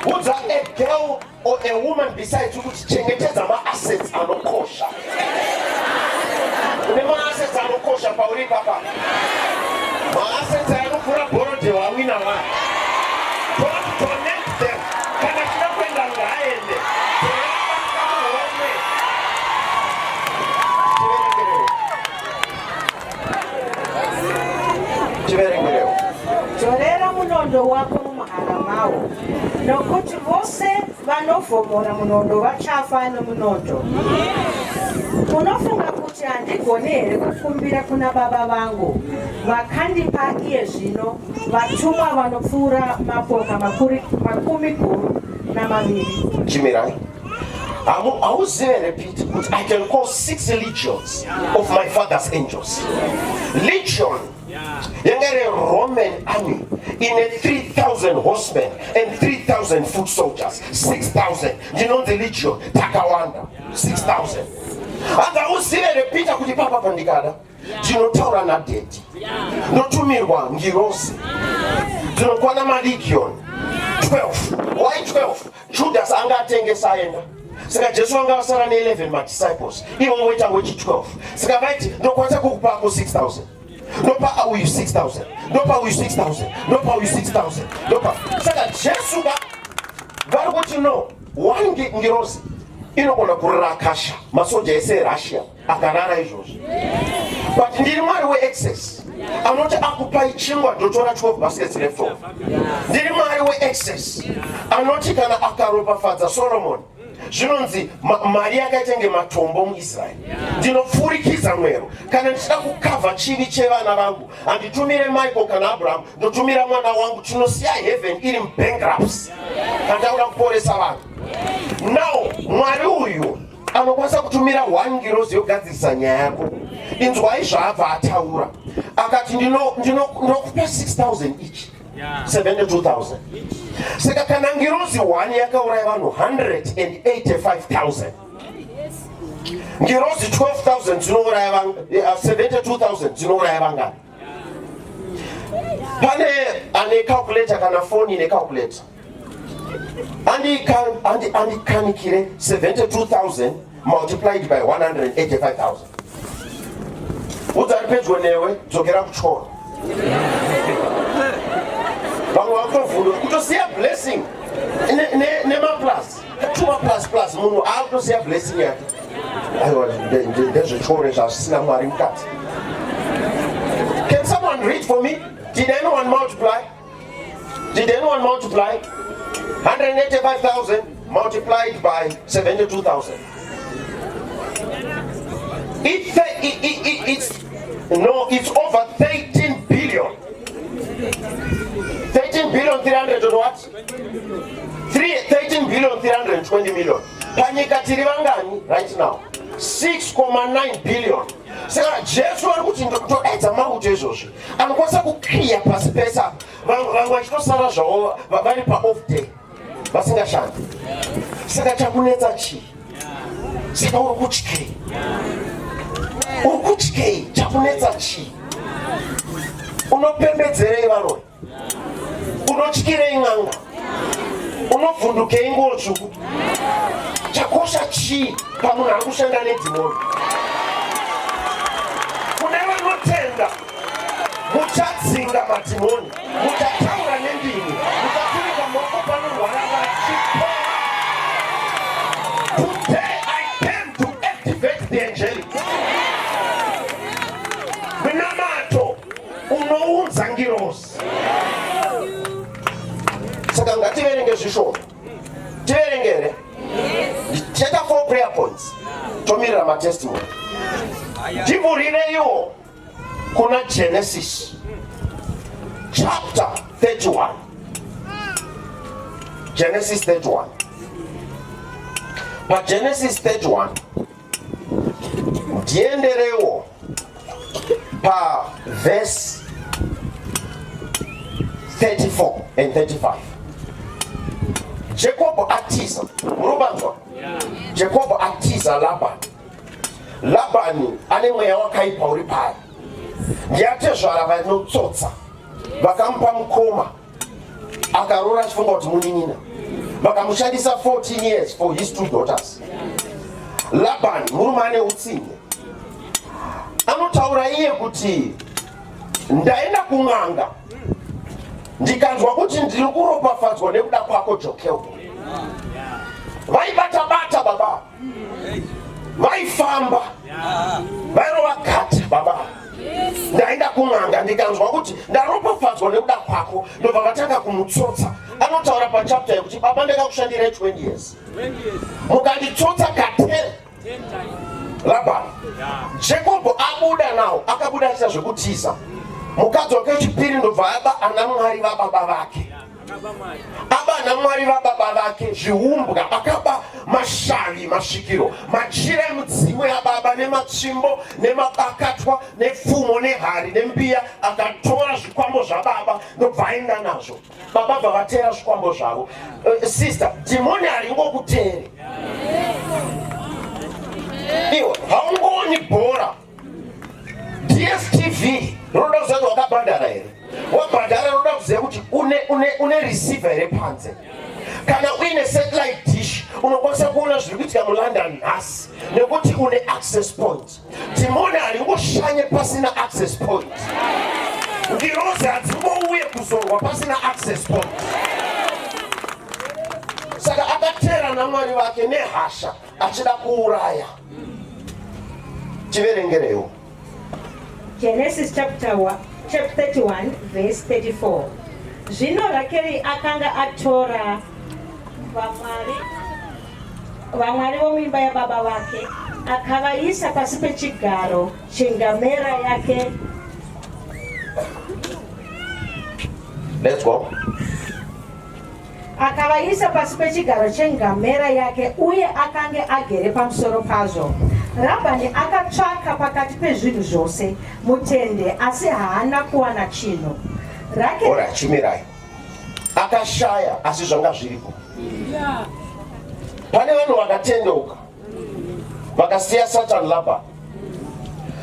Udza a girl or a woman besides you kuti chengetedza maassets anokosha. Une maassets anokosha pauri papa. Maassets anopfuura borodheo awina wani. Don't donate them. Kana achida kuenda ngaaende. Dzorera banga muhomwe. Tiverengerewo. Tiverengerewo. Dzorera munondo wako mumuhara mawo, nokuti vose vanovhomora munondo vachafa nomunondo. Unofunga kuti handigoni here kukumbira kuna Baba vangu vakandipa iye zvino vatumwa vanopfuura mapoka 20? Chimirai. Hauzive here Peter kuti I can call 6 legions of my father's angels. Legion yanga iri Roman army ine 3000 horsemen and 3000 foot soldiers. 6000 ndinonzi legion, takawanda 6000. Hanzi hauzive here Peter kuti papa pandikada ndinotaura nadaddy, ndotumirwa ngirozi dzinokwana malegion 12. Why 12? Judas anga atengesa aenda, saka Jesu vanga vasara ne11 madisciples, ivo voita wechi 12. Saka vaiti ndokwanisa kukupako 6000, ndopa uyu 6000, ndopa uyu 6000, ndopa uyu 6000, ndopa. Saka Jesu ka vari kuti no, one ngirozi inogona kurakasha masoja ese eRussia akarara izvozvo. But ndiri Mwari weaccess anoti akupai chingwa ndotora 12 baskets left over. Ndiri Mwari weaccess anoti kana akaropafadza Solomon, zvinonzi mari yakaita nge matombo muIsraeri. Ndinopfurikidza mwero. Kana ndichida kukavha chivi chevana vangu, handitumire Michael kana Abraham, ndotumira mwana wangu. Tinosiya heaven iri mubankruptcy kana takuda kuporesa vanhu. Now Mwari uyu anokwanisa kutumira one ngirozi yogadzirisa nyaya yako. Inzwai zvaabva ataura, akati ndinokupa 6000 each, 72,000. Saka kana ngirozi 1 yakauraya vanhu 185,000. Ngirozi 12,000 dzinouraya 72,000 dzinouraya vangani? Pane ane calculator kana foni ine calculator? Andikanikire 72,000 multiplied by 185,000. Udza ari pedyo newe, dzokera kuchikoro. Vamwe vakutovhundura kutosiya blessing nemaplus tuma plus plus, munhu akutosiya blessing yake. Aiwa, ndezvechikoro izvo, hazvisina Mwari mukati. Can someone read for me? Did anyone multiply? Did anyone multiply 185,000 multiplied by 72,000? It, it, it, it's no, it's over 13 billion. 13 billion 300 and what? 3, 13 billion 320 million. Panyika tiri vangani right now? 6.9 billion. Saka Jesu ari kuti ndodaidza mauto izvozvi anokwanisa kukriya pasi pese apa, vamwe vachitosara zvavo vari paoff day vasingashandi. Saka chakunetsa chii? Saka uri kutyei? Uri kutyei? Chakunetsa chii? Unopembedzerei varoi? Unotyirei n'anga? Unovhundukei nguo tsvuku? Chakosha chii pamunhu ari kushanda nedhimoni? Kune vanotenda, muchadzinga madhimoni, muchataura nendimi, muchaturika maoko panorwara vachipora. Today I came to activate the angelic. Munamato unounza ngirozi. Saka ngativerenge zvishoma, tiverengere. Tichaita four prayer points, tomirira matestimony. Ndivhurireiwo kuna Genesis chapter 31. Genesis 31. PaGenesis 31, ndienderewo paverse 34 and 35. Jacob atiza, munobanzwa? Jacob atiza Labani. Labani ane mweya wakaipa uri pari, ndiyatezvara vanotsotsa, vakamupa mukoma, akaroora achifunga kuti munin'ina, vakamushandisa 14 years for his two daughters. Laban murume ane utsinye. Anotaura iye kuti ndaenda kun'anga, ndikanzwa kuti ndiri kuropafadzwa nekuda kwako, Jokel. Vaibata bata baba, vaifamba, vairova gata baba. Ndaenda kun'anga, ndikanzwa kuti ndaropafadzwa nekuda kwako. Ndobva vatanga kumutsotsa. Anotaura pachapter yekuti baba, ndakakushandirai 20 years, mukanditsotsa ka10. Labani, Jacob abuda nawo, akabuda achiita zvekutiza mukadzi wake wechipiri. Ndobva aba ana mwari vababa vake, aba ana mwari vababa vake, zviumbwa, akaba mashavi, masvikiro, machira emudzimu yababa, nematsvimbo, nemabakatwa, nepfumo, nehari, nembiya. Akatora zvikwambo zvababa, ndobva aenda nazvo. Baba bva vatera zvikwambo zvavo. Sister, dhimoni haringokutere iwe. Haungooni bhora. DStv rinoda kuziva kuti wakabhadhara here. Wabhadhara, rinoda kuziva kuti une receiver here panze. Kana uine satellite dish, unokwanisa kuona zviri kuitika muLondon nhasi nekuti une access point. Dhimoni haringoshanye pasina access point. Ngirozi hadzingouye kuzorwa pasina access point. Saka akatera namwari vake nehasha achida kuuraya. Tiverengerewo. Genesis chapter 1, chapter 31 verse 34. Zvino Rakeri akanga atora vamwari vomuimba yababa vake, akavaisa pasi pechigaro chengamera yake. Let's go. Akavaisa pasi pechigaro chengamera yake, uye akange agere pamusoro pazvo. Rabhani akatsvaka pakati pezvinhu zvose mutende, asi haana kuwana chinhu. Rakeri Ora, chimirai. Akashaya, asi zvanga zviripo. Pane vanhu vakatendeuka. Vakasiya Satan Laban.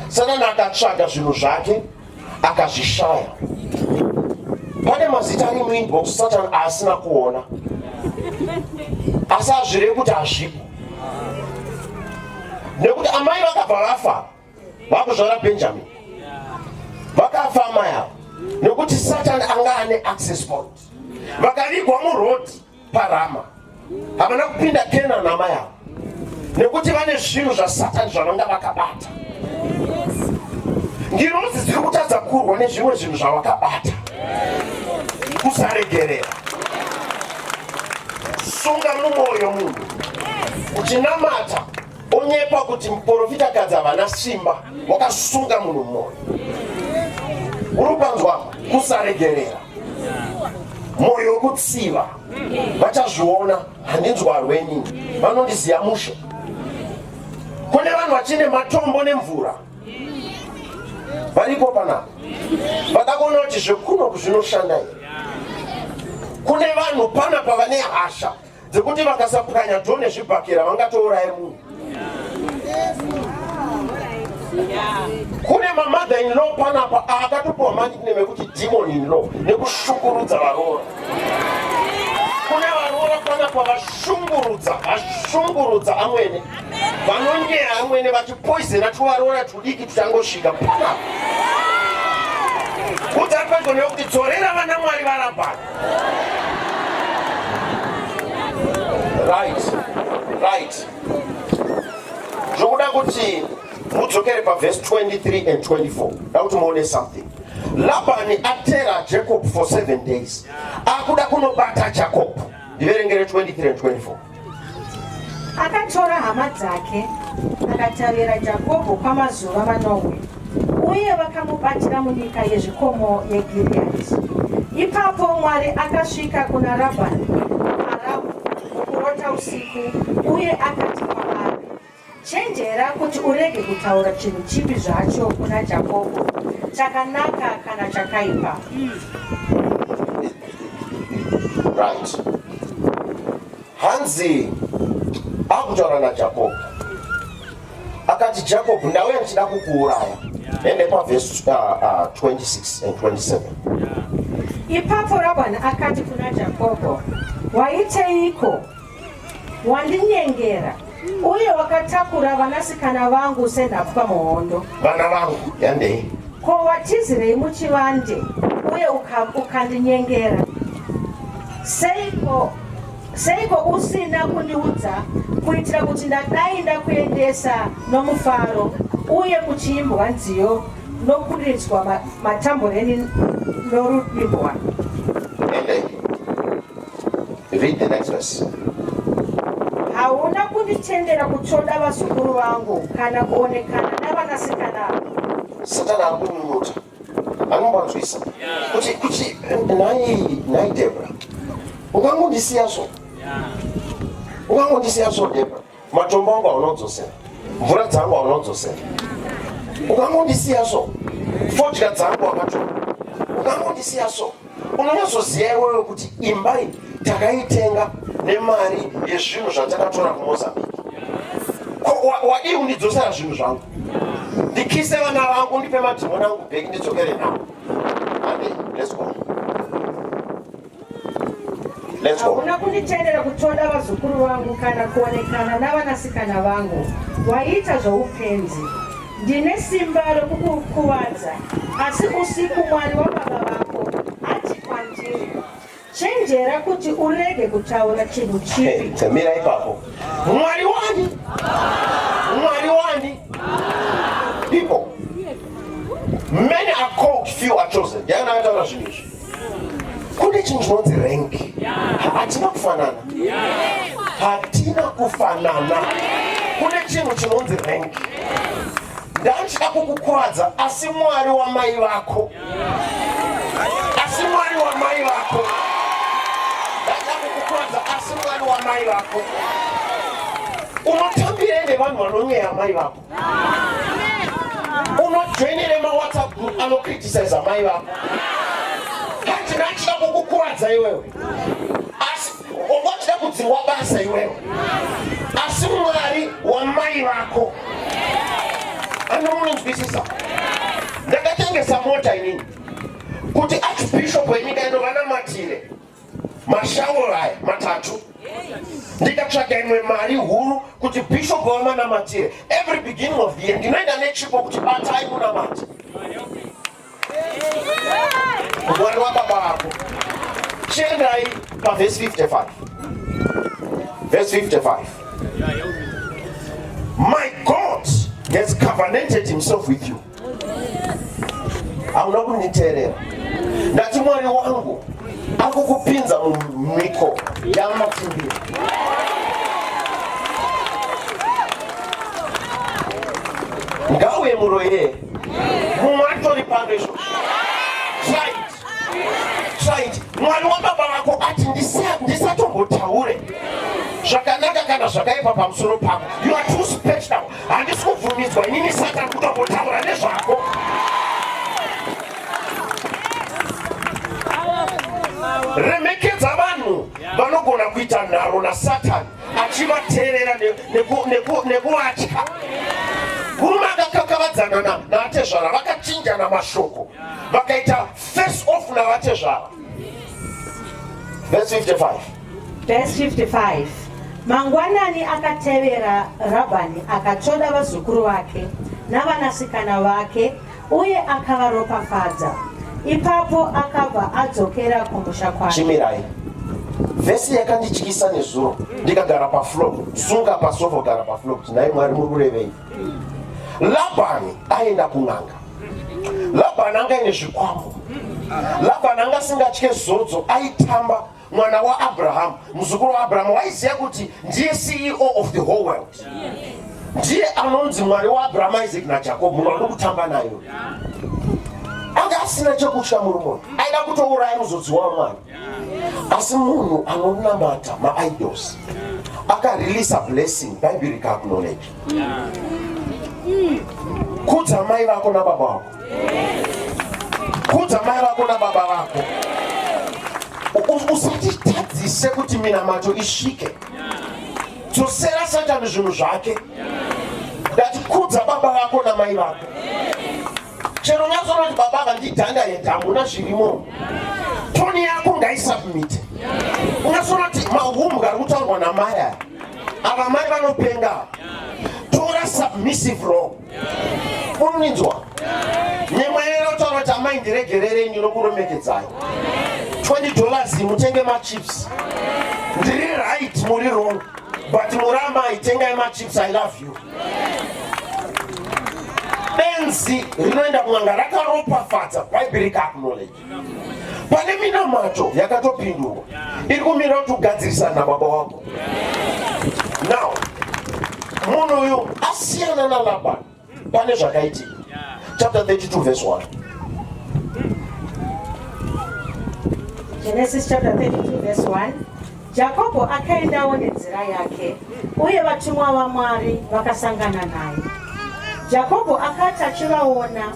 Satan akatsvaga zvinhu zvake akazvishaya. Pane mazita ari muinbox Satan aasina kuona, asi hazvirevi kuti hazvipo, nekuti amai vakabva vafa vakuzvara Benjamin, vakafa amai ava nekuti Satan anga ane access point. Vakavigwa muroad paRama, havana kupinda Canaan amai ava nekuti vane zvinhu zvaSatani zvavanga vakabata. Ngirozi dziri kutadza kurwa nezvimwe zvinhu zvavakabata. Kusaregerera, sunga mumwoyo munhu uchinamata onyepa kuti muprofitakadzi havana simba, wakasunga munhu mumwoyo. Uri kupanzwa? Kusaregerera, mwoyo wekutsiva. Vachazviona, handinzwarwe inini, vanondiziva mushe. Kune vanhu vachine matombo nemvura varipo panapa, vada kuona kuti zvekuno zvinoshanda here. Kune vanhu panapa vane hasha dzekuti vakasapwanya dho nezvibhakera vangatouraye munhu. Kune mamother in law panapa akatopiwa manickname ekuti demon in law nekushungurudza varoora. Kune varoora panapa vashungurudza amwene, vanonyeya amwene vachipoizena tuvaroora tudiki tuchangosvika panapa. Kuti ari pedyo nekuti dzorera vana Mwari vaRabhani. Right, zvokuda kuti mudzokere pavhesi 23 and 24, da kuti muone something. Labani atera Jacob for 7 days, akuda kunobata Jacob. Ndiverengere 23 and 24. Akatora hama dzake akatevera Jakobho kwamazuva manomwe, uye vakamubatira munyika yezvikomo yeGileadhi. Ipapo Mwari akasvika kuna Rabhani muAramu mukurota usiku, uye akati kwaari, Chenjera kuti urege kutaura chinhu chipi zvacho kuna Jakobho, chakanaka kana chakaipa. Right, hanzi akutaura naJacob, akati, "Jacob, ndauya ndichida kukuuraya." Ende pavhesi 26 and 27. Ipapo Rabhani akati kuna Jakobho, "Waiteiko? Wandinyengera uye wakatakura vanasikana vangu senhapwa muhondo." Vana vangu, yandei. "Ko watizirei muchivande uye ukandinyengera? Seiko usina kundiudza, kuitira kuti ndadai ndakuendesa nomufaro uye kuchiimbwa nziyo nokuridzwa matambureni norudimbwa?" Endei, read the next verse. "Hauna kunditendera kutsvoda vazukuru vangu kana kuonekana navanasikana." Satani ari kunyunyuta, anombanzwisa kuti nhai Debra, ungangondisiya so, ungangondisiya so, Debra. Matombo angu haunodzosera, mvura dzangu haunodzosera, ungangondisiya so, fodya dzangu wakatora, ungangondisiya so. Unonyatsoziva iwewe kuti imba iyi takaitenga nemari yezvinhu zvatakatora kuMozambique. Ko wadii kundidzosera zvinhu zvangu, ndikise vana vangu, ndipe madhimoni angu back, ndidzokere navo? Ande, let's go, let's go. "Hauna kunditendera kutsvoda vazukuru vangu kana kuonekana navanasikana vangu. Waita zvoupenzi. Ndine simba rokukukuvadza, asi usiku Mwari wababa vako ati kwandiri, 'Chenjera kuti urege kutaura chinhu chipi.'" Temira ipapo. Mwari wani? Mwari wani? People, many are called, few are chosen. Ndiani akataura zvinhu izvi? Kune chinhu chinonzi rank. Hatina kufanana, hatina kufanana. Kune chinhu chinonzi rank. Ndanchida kukukuvadza, asi Mwari wamai vako, asi Mwari wamai vako. Ndachida kukukuvadza, asi Mwari wamai vako. Unotambire nevanhu vanonyeya mai vako? Unojoinere maWhatsApp group anocriticize mai vako? Kati ndachida kukukuvadza iwewe, asi ungachida kudzingwa basa iwewe, asi Haasi Mwari wamai vako. Anomunonzwisisa? Ndakatengesa mota inini kuti archbishop wenyika ino vanamatire mashauro aya matatu, ndikatsvaga imwe mari huru kuti bishop vamanamatire. Every beginning of the year ndinoenda nechipo kuti batai munamate Mwari wababa vako. Chiendai pavhesi 55. Verse 55. My God has covenanted himself with you. Hauna kunditeerera. Ndati Mwari wangu akukupinza mumiko yamatimbira. Ngauye muroye. Mumwe atori pano izvozvo. Try it. Try it. Mwari wababa vako ati ndisatombotaure zvakanaka kana zvakaipa pamusoro pako. You are too special. Handisi kubvumidzwa inini Satan kutombotaura nezvako. Remekedza vanhu vanogona kuita nharo naSatani achivateerera nekuvatya. Murume akakakavadzana naatezvara, vakachinjana mashoko, vakaita face off navatezvara. Verse 55. Verse 55. Mangwanani akatevera Rabhani akatsvoda vazukuru vake navanasikana vake uye akavaropafadza. Ipapo akabva adzokera kumusha kwake. Chimirai. Vhesi yakandityisa nezuro ndikagara pafloor, sunga pasofa kugara pafloor kuti nhai Mwari muri kurevei? Labhani aenda kun'anga. Labhani anga aine zvikwambo. Labhani anga asingatye zodzo, aitamba mwana waAbraham, muzukuru waAbraham, waiziva kuti ndiye CEO of the whole world. Ndiye anonzi Mwari waAbraham, Isaac naJacob, munhu anoda kutamba nayo. Anga asina chekutya murume uyu, aida kutouraya muzodzi waMwari. Asi munhu anonamata maidols akareleasa blessing, Bhaibheri rikaacknowledge. Kudza mai vako nababa vako. Kudza mai vako nababa vako. Usatitadzise kuti minamato isvike. Dzosera Satani zvinhu zvake. Ndati kudza baba vako namai vako. Chero unyatsoona kuti baba ava ndidhanda yedhamuna zvirimo. Toni yako ngaisubmite. Unyatsoona kuti mahumbwe ari kutaurwa namai aya. Ava mai vanopenga. Tora submissive role. Unoninzwa? Nyemwerera utaura kuti amai ndiregererei ndinokuremekedzai. $20 mutenge machips. Ndiri right muri wrong. But muri amai tengai machips, I love you. Benzi rinoenda kun'anga rakaropafadza Bhaibheri rikaacknowledge. Pane minamato yakatopindurwa iri kumira kuti ugadzirisana nababa wako. Now munhu uyu asiyana naLabani pane zvakaitika. Chapter 32 verse 1. Genesis chapter 32 verse 1. Jakobho akaendawo nenzira yake, uye vatumwa vaMwari vakasangana naye. Jakobho akati achivaona,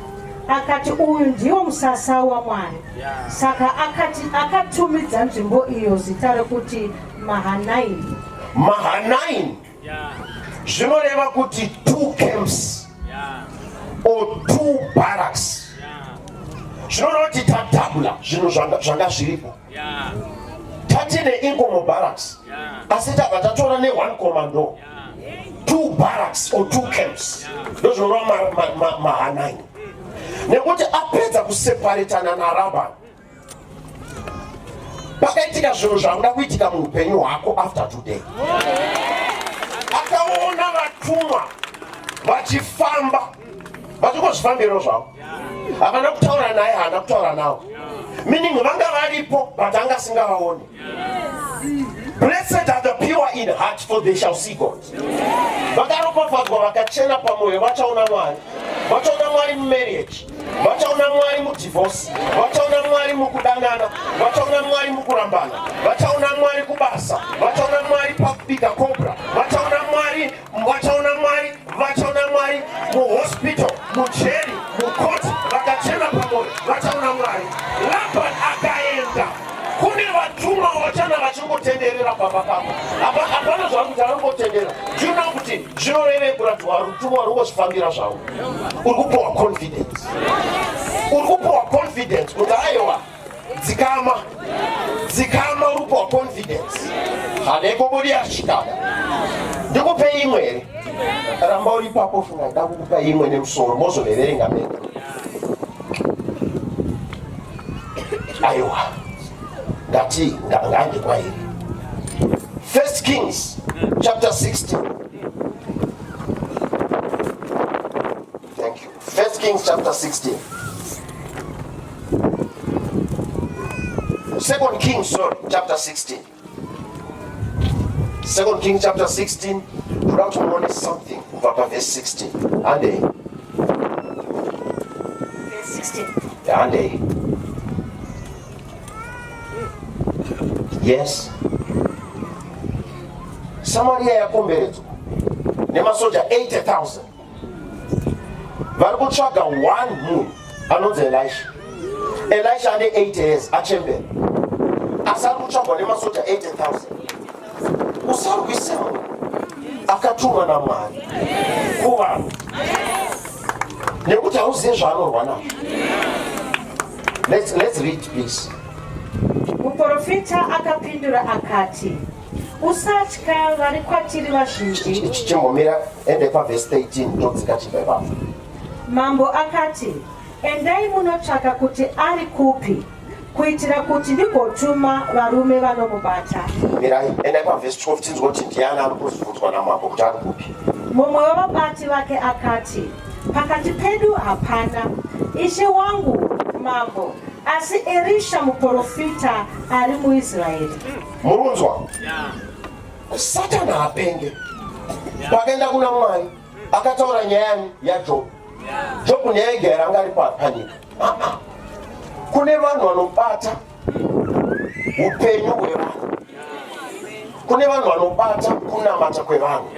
akati, uyu ndiwo musasa waMwari. Saka akati akatumidza nzvimbo iyo zita rekuti Mahanaimi. Mahanaim zvinoreva kuti two camps or two barracks. Zvinoreva kuti tadhabula zvinhu zvanga zviripo. Tatine Inkomo barracks, asi tabva tatora ne one commando. Two barracks or two camps. Ndozvinoreva Mahanaim. Nekuti apedza kuseparetana naRabani, pakaitika zvinhu zvakuda kuitika muupenyu hwako after today. Akaona vatumwa vachifamba vachingozvifambirawo zvavo, havana kutaura naye, haana kutaura navo, meaning vanga varipo but anga asingavaoni. Blessed are the pure in heart, for they shall see God. Vakaropafadzwa vakachena pamwoyo vachaona Mwari. Vachaona Mwari mumarriage, vachaona Mwari mudivorce, vachaona Mwari mukudanana, vachaona Mwari mukurambana, vachaona Mwari kubasa, vachaona Mwari pakubika cobra, vachaona Mwari, vachaona Mwari, vachaona Mwari muhospital, mujeri, mukoti, vakachena pamwoyo vachaona Mwari. Laban akaenda kune vatumwa vachana vachingotenderera pamba pako, hapana zvakuti vanongotenderera. Do you know Zvinoreve kuratiwa rutumwa rungozvifambira zvavo. Uri kupiwa confidence, uri kupiwa confidence kuti aiwa, dzikama, dzikama. Uri kupiwa confidence. Hanekobodiyashikada. Ndikupe imwe here? Ramba uri ipapo. Funga nda kukupa imwe nemusoro, mozoveverenga mega. Aiwa, ngati ngange kwairi First Kings chapter 16. Thank you. First Kings chapter 16, Second Kings, sorry, chapter 16. Second Kings chapter 16. Toda kuti muone something kubva pavhesi 16. Handei. Verse 16. Handei. Yes, Samaria yakomberedzwa nemasoja 80,000 vari kutsvaga one munhu anonzi Elisha. Elisha ane 8 years, achembera, asi ari kutsvagwa nemasoja 80,000. Usarwise munhu akatumwa naMwari kuvanhu, nekuti hauzive zvaanorwa nazvo. Let's read, please. Muprofita akapindura akati, "Usatya, vari kwatiri vazhinji." Chimbomira, ende pavhesi 13, todzika chibva ipapo. Mambo akati, "Endai munotsvaka kuti ari kupi, kuitira kuti ndigotuma varume vanomubata." Mirai, endai pavhesi 12, tinzwa kuti ndiani ari kuzobvunzwa namambo kuti ari kupi. Mumwe wavabati vake akati, "Pakati pedu hapana, ishe wangu mambo, asi Erisha muprofita ari muIsraeri." Murunzwa, Satani haapenge. Pakaenda kuna Mwari, akataura nyaya yani? YaJobhu. Jobhu neega here anga ari panyika? Ah, ah. Kune vanhu vanobata upenyu hwevanhu, kune vanhu vanobata kunamata kwevanhu.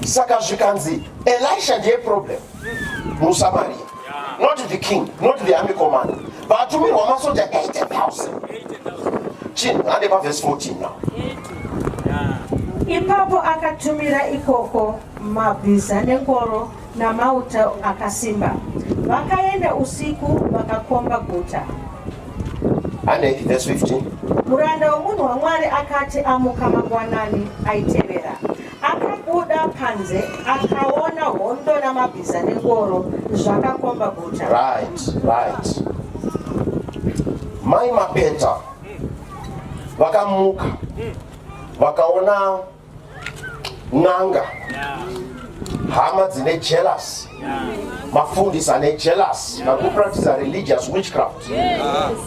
Saka zvikanzi Elisha ndiye problem muSamaria, not the king, not the army commander. Vatumirwa masoja 80,000. Chinhu, hande pavhesi 14 now. Ipapo akatumira ikoko mabhiza nengoro namauto akasimba. Vakaenda usiku vakakomba guta. Hande verse 15. Muranda womunhu waMwari akati amuka mangwanani aitevera, akabuda panze akaona hondo namabhiza nengoro zvakakomba guta. Right. Mai Mapeta vakamuka, vakaona n'anga, hama dzine jealous, mafundisi ane jealous, vakupractisa religious witchcraft.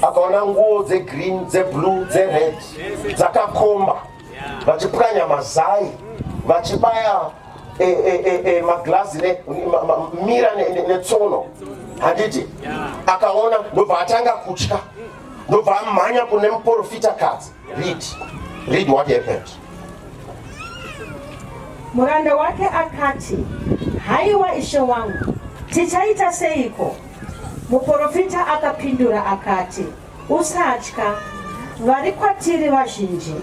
Akaona nguo dzegreen, dzeblue, dzered dzakakomba, vachipwanya mazai, vachibaya maglazi mira netsono, handiti? Akaona, ndobva atanga kutya, ndobva amhanya kune muprofita kadzi. Read, read what happened. Muranda wake akati, "Haiwa ishe wangu, tichaita seiko?" Muprofita akapindura akati, "Usatya, vari kwatiri vazhinji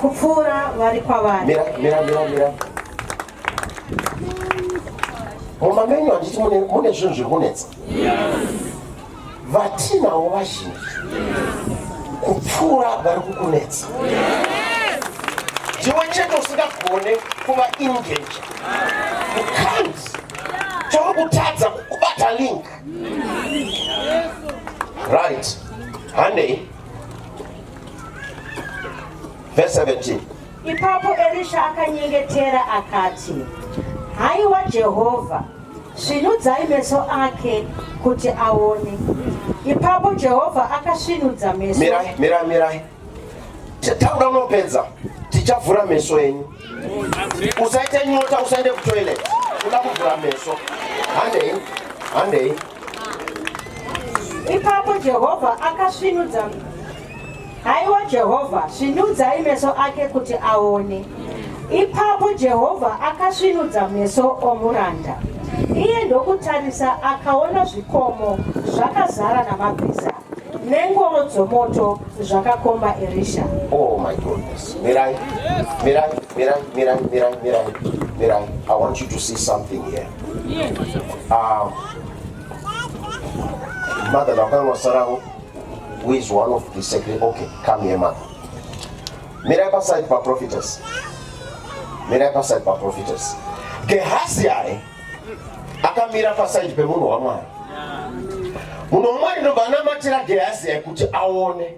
kupfuura vari kwavari." Mira, mira, mira, mira. Muma menyu, handiti mune zvinhu zviri kunetsa? Vatinawo vazhinji kupfuura vari kukunetsa. Ndiwe chete usingagone kuva engage. You can't. Chauri kutadza kubata link. Right, handei verse 17. Ipapo Erisha akanyengetera akati, "Haiwa Jehovha, svinudzai meso ake kuti aone." Ipapo Jehovha akasvinudza meso. Mirai, mirai, mirai. Takuda unopedza, tichavhura meso enyu. Usaite nyota, usaende kutoilet, uda kuvhura meso. Handei, handei. Ipapo Jehovha akasvinudza. "Haiwa Jehovha, svinudzai meso ake kuti aone." Ipapo Jehovha akasvinudza meso omuranda, iye ndokutarisa, akaona zvikomo zvakazara namabhiza nengoro dzomoto zvakakomba Erisha. Oh my goodness. Mirai, mirai, mirai, mirai, mirai, mirai. Mirai, I want you to see something here. Mother Nakanwa who is one of the secret. Okay, come here, mother. Mirai paside pa prophetess. Mirai paside pa prophetess. Gehazi aye akamira paside pemunhu waMwari. Munhu waMwari ndobva anamatira Gehazi aye kuti aone.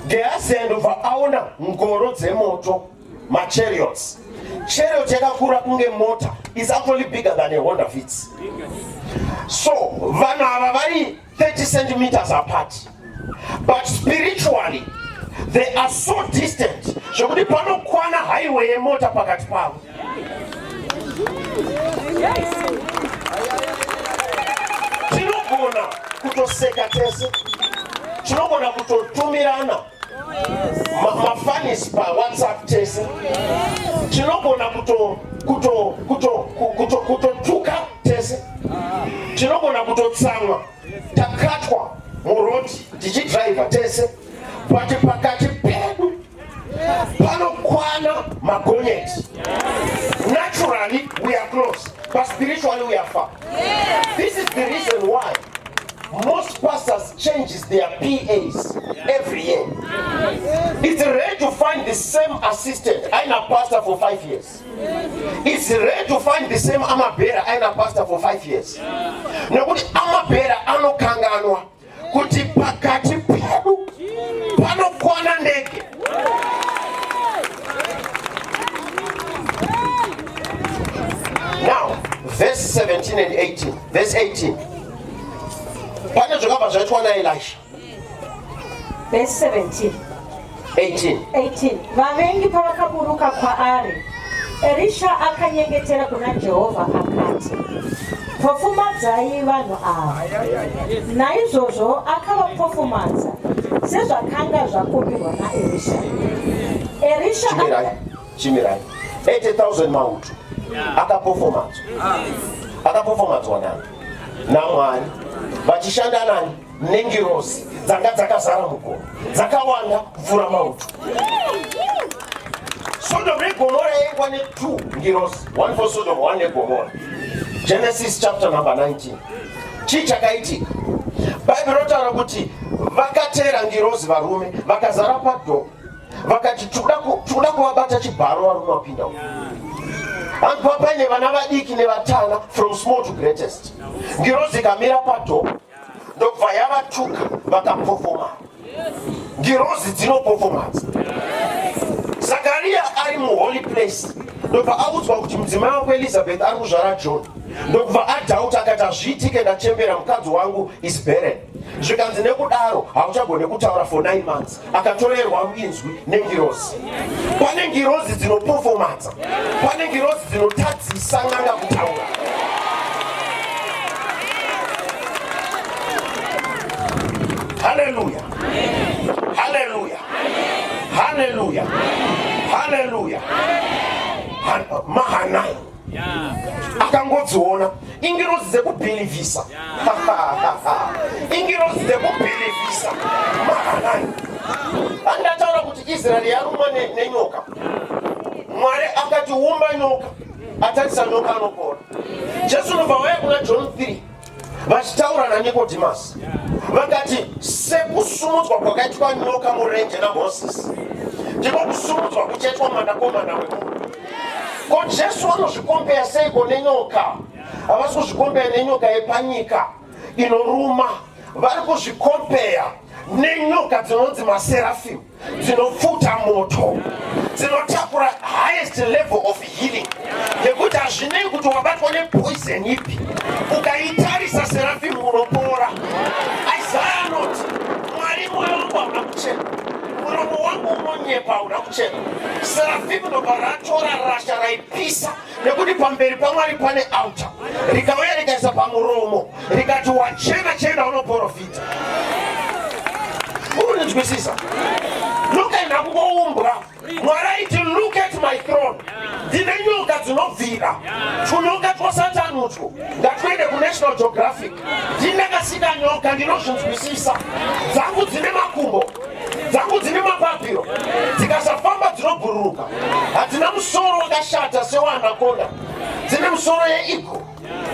Gehazi aye ndobva aona ngoro dzemoto, machariots. Chariot yakakura kunge mota is actually bigger than a Honda Fit. So vanhu ava vari 30 centimeters apart, but spiritually they are so distant zvekuti panokwana highway yemota pakati pavo. Tinogona kutoseka tese, tinogona kutotumirana mafunnies paWhatsApp tese, tinogona kutotuka tese, tinogona kutotsamwa takatwa muroad tichidhiraivha tese, but pakati pedu panokwana magonyeti. Naturally we are close, but spiritually we are far. This is the reason why most pastors changes their PAs every year. It's rare to find the same assistant aina pastor for 5 years. It's rare to find the same armor bearer aina pastor for 5 years, nekuti armor bearer anokanganwa kuti pakati pedu panokwana ndege. Now verse 17 and 18, verse 18, pane zvakabva zvaitwa naElisha. Verse 17. 18. 18. Vavengi pavakaburuka kwaari, Erisha akanyengetera kuna Jehovha akati, "Pofumadzai vanhu ava." Naizvozvo akavapofumadza sezvakanga zvakumbirwa naErisha. Erisha Chimirai, chimirai. 80,000 mauto akapofomadzwa. Akapofomadzwa nani? NaMwari. Vachishanda nani? Nengirozi dzanga dzakazara mugomo, dzakawanda kupfuura mauto. Sodom neGomora yaingwa ne2 ngirozi, one for Sodom, one neGomora. Genesis chapter number 19. Chii chakaitika? Bhaibheri rotaura kuti vakateera ngirozi, varume vakazara padoor, vakati, "Tikuda kuvabata chibharo varume vapinda umu." Hanzi paine vana vadiki nevatana, from small to greatest. Ngirozi ikamira padoor, ndobva yavatuka, vakapofomara. Ngirozi dzinopofomadza. Zakariya ari muholy place, ndobva audzwa kuti mudzimai wako Elizabeth ari kuzvara John. Ndobva adoubta, akati, "Hazviitike, ndachembera, mukadzi wangu is barren." Zvikanzi, "Nekudaro hauchagone kutaura for 9 months." Akatorerwa inzwi nengirozi. Pane ngirozi dzinopofomadza, pane ngirozi dzinotadzisa n'anga kutaura. Haleluya, haleluya, haleluya, haleluya! Mahanai akangodziona ingirozi dzekubhilivhisa, ingirozi dzekubhilivhisa. Mahanai andataura kuti Israeri yarumwa nenyoka. Mwari akati, "Umba nyoka." Atarisa nyoka anopora. Jesu unobva waya kuna John 3, vachitaura naNikodhimasi, vakati, "Sekusumudzwa kwakaitwa nyoka murenje naMozisi, ndiko kusumudzwa kuchaitwa Mwanakomana wemunhu." Ko Jesu anozvicompare seiko nenyoka? Havasi kuzvicompare nenyoka yepanyika inoruma. Vari kuzvicompare nenyoka dzinonzi maserafimu, dzinopfuta moto, dzinotakura highest level of healing, nekuti hazvinei kuti wabatwa nepoison ipi, ukaitarisa serafimu unopora. Isaya anoti, "Mwari, mwoyo wangu hauna kuchena, muromo wangu unonyepa, hauna kuchena." Serafimu ndobva ratora rasha raipisa, nekuti pamberi paMwari pane altar, rikauya rikaisa pamuromo, rikati, "Wachena, chena unoprofita." Unonzwisisa? Nyoka kungoumbwa, Mwari aiti, "Look at my throne, ndine nyoka dzinobvira." Tunyoka twasatani utwo ngatuende kuNational Geographic. Ndindakasika nyoka, ndinozvinzwisisa. Dzangu dzine makumbo. Dzangu dzine mapapiro, dzikasafamba dzinobhururuka. Hadzina musoro wakashata sewaanakonda, dzine musoro yeeagle,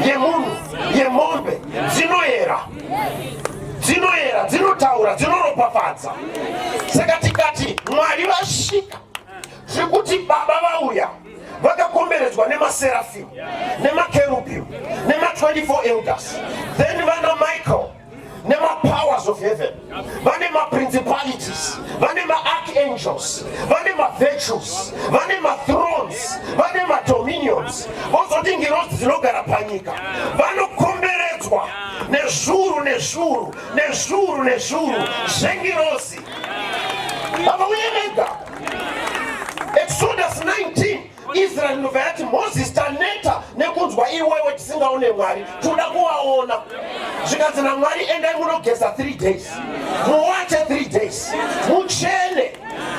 yemunhu, yemombe. Dzinoyera, dzinoyera, dzinotaura, dzinoropafadza. Saka tikati Mwari vasvika, tiri kuti Baba vauya vakakomberedzwa nemaserafim, nemakerubhim, nema-24 elders, then vana Michael nemapowers of heaven, vane maprincipalities, vane maarchangels, vane mavirtues, vane mathrones, vane madominions, vozoti ngirozi dzinogara panyika. Vanokomberedzwa nezviuru nezviuru nezviuru nezviuru zvengirozi. Havauye vega. Exodus 19, Israel inobva yati, Moses, taneta nekunzwa iwewe tisingaone Mwari, toda kuvaona. Zvikanzi naMwari, endai munogeza 3 days, muwache 3 days, muchene.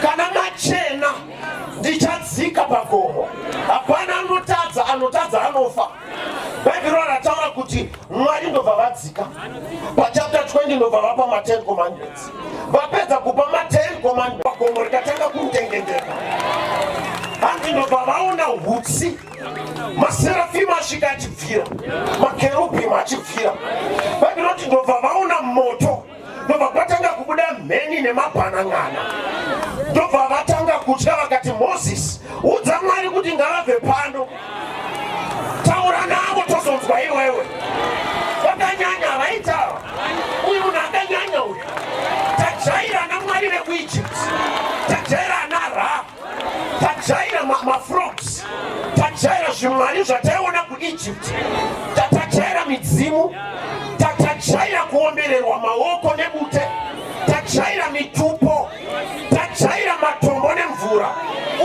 Kana machena ndichadzika pagomo. Hapana anotadza, anotadza anofa. Bhaibheri rataura kuti Mwari ndobva vadzika pachapter 20, ndobva vapa ma10 commandments. Vapedza kupa ma10 commandments, pagomo rikatanga kutengendeka. Hanzi ndobva vaona hutsi, maserafimu asvika achibvira, makerubhimu achibvira. Bhaibheri roti ndobva vaona moto, ndobva kwatanga kubuda mheni nemabhanan'ana. Ndobva vatanga kutya, vakati, Mozisi, udza Mwari kuti ngavabve pano, taura navo tozonzwa iwewe. Vakanyanya vaitaura, uyu munhu akanyanya uyu. Tajaira ana Mwari vekuEgypt, tajaira ana Ra, tajaira mafrogs, tajaira zvimwari zvataiona kuEgypt, tajaira midzimu, tajaira kuombererwa maoko nebute, tajaira mitupo, tajaira matombo nemvura.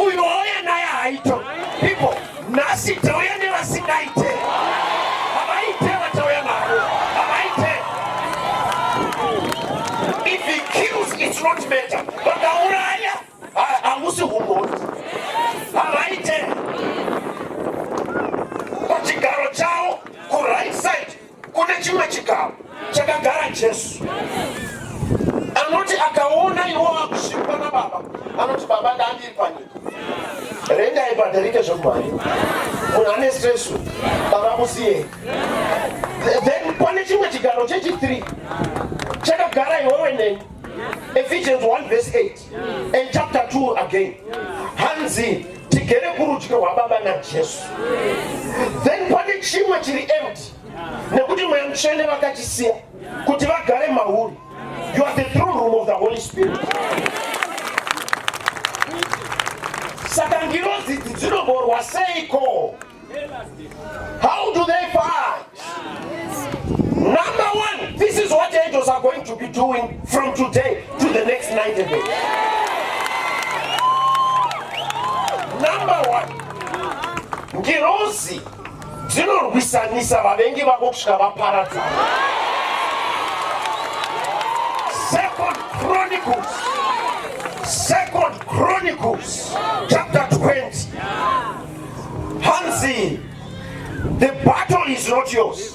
Uyu wauya naye haito. People, nhasi tauya nevasingaite, havaite. Vatauya navo havaite. If he kills, it's not matter. Vakauraya, hausi humhondi. Havaite. Pachigaro chavo kuright side kune chimwe chigaro chakagara Jesu. Anoti akaona iwo akusvikwa nababa, anoti, Baba, ndandiri panyika, rent haibhadharike zvekumhanya. Munhu ane stress, baba musiyei. Then pane chimwe chigaro chechi3 chakagara iwewe neni. Ephesians 1 verse 8 and chapter 2 again, hanzi tigere kurudyi rwababa naJesu. Then pane chimwe chiri empty, nekuti Mweya Mutsvene vakachisiya kuti vagare mauri. You are the throne room of the Holy Spirit. Saka ngirozi idzi dzinomborwa seiko? How do they fight? Number one, this is what angels are going to be doing from today to the next 90 days. Number one, ngirozi dzinorwisanisa vavengi vako kusvika vaparadzana. Second Chronicles, Second Chronicles chapter 20, hanzi, "The battle is not yours,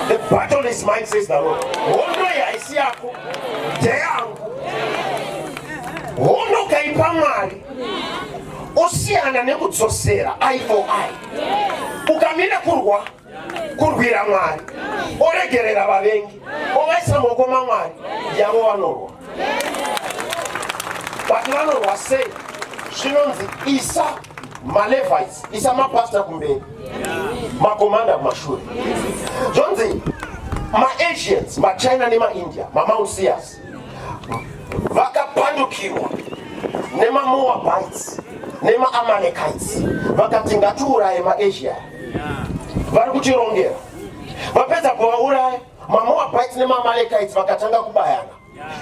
the battle is mine, says the Lord." Hondo iyi haisi yako, ndeyangu. Hondo kaipa Mwari, osiyana nekudzosera eye for eye. Ukamira kurwa, kurwira Mwari, oregerera vavengi, ovaisa maoko maMwari, yavo vanorwa. But vanorwa sei? Zvinonzi isa malevites, isa mapasta kumberi, makomanda kumashure. Zvonzi maAsians, maChina nemaIndia, maMount Seers vakapandukirwa nemaMoabites nemaAmalekites, vakati ngatiuraye maAsia, vari kutirongera. Vapedza kuvauraya, maMoabites nemaAmalekites vakatanga kubayana.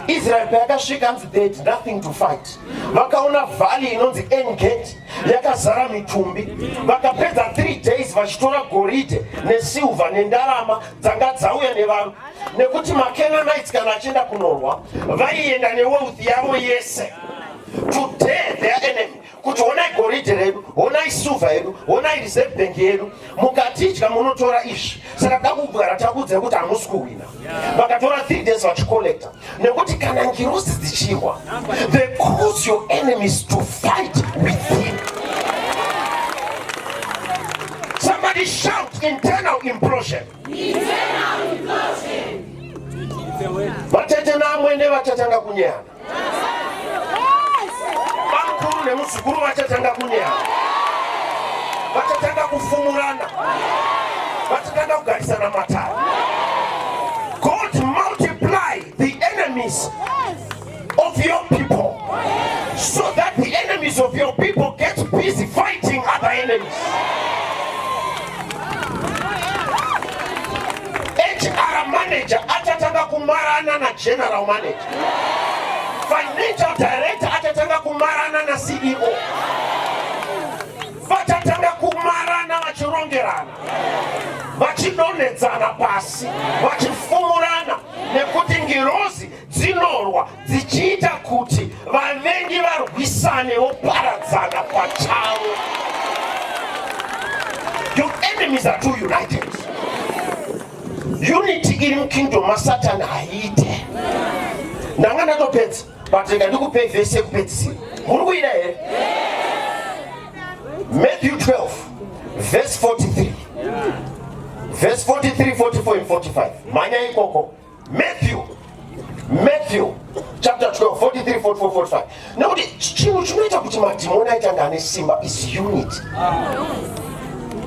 Israel payakasvika, hanzi they had nothing to fight. Vakaona valley inonzi Engedi yakazara mitumbi. Vakapedza 3 days vachitora goridhe nesilver nendarama dzanga dzauya nevanhu, nekuti maCanaanites kana achienda kunorwa vaienda newealth yavo yese to dare their enemy. Kuti honai goridhe redu, honai silver yedu, honai Reserve Bank yedu, mukatidya munotora izvi. Saka da kugara takuudzai kuti hamusi kuhwina. Vakatora 3 days vachicollecta, nekuti kana ngirozi dzichirwa, they cause your enemies to fight within. Somebody shout, internal implosion. Vatete naamwene vachatanga kunyeyana, bamukuru nemuzukuru vachatanga kunyeyana, vachatanga kufumurana, vachatanga kugarisana matare. God multiply the enemies of your people so that the enemies of your people get busy fighting other enemies. HR manager achatanga kumarana nageneral manager, financial director achatanga kumarana naCEO, vachatanga kumarana vachirongerana, vachidonhedzana pasi, vachifumurana, nekuti ngirozi dzinorwa dzichiita kuti vavengi varwisane voparadzana pachavo. Your enemies are too united. Unity iri mukingdom masatani haiite. Ndanga ndatopedza, but rega ndikupei vhesi yekupedzisira. Muri kuida here? Matthew 12 verse 43, verse 43, 44 and 45. Mhanya ikoko. Matthew chapter 12, 43, 44, 45. Nekuti chinhu chinoita kuti madhimoni aitanga ane simba is unity.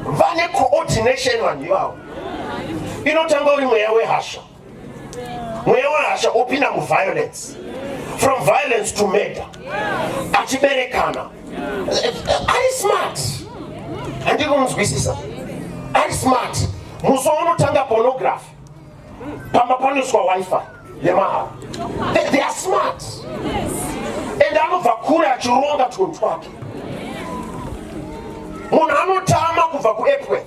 Vane coordination vanhu ivavo. Inotanga uri mweya wehasha, mweya wehasha opinda muviolence, from violence to murder, achiberekana. Ari smart, handiri kunzwisisa. Ari smart. Musi waunotanga pornography, pamba panoiswa WiFi yemahara. They are smart, and anobva kure achironga tunhu twake. Munhu anotama kubva kuEpworth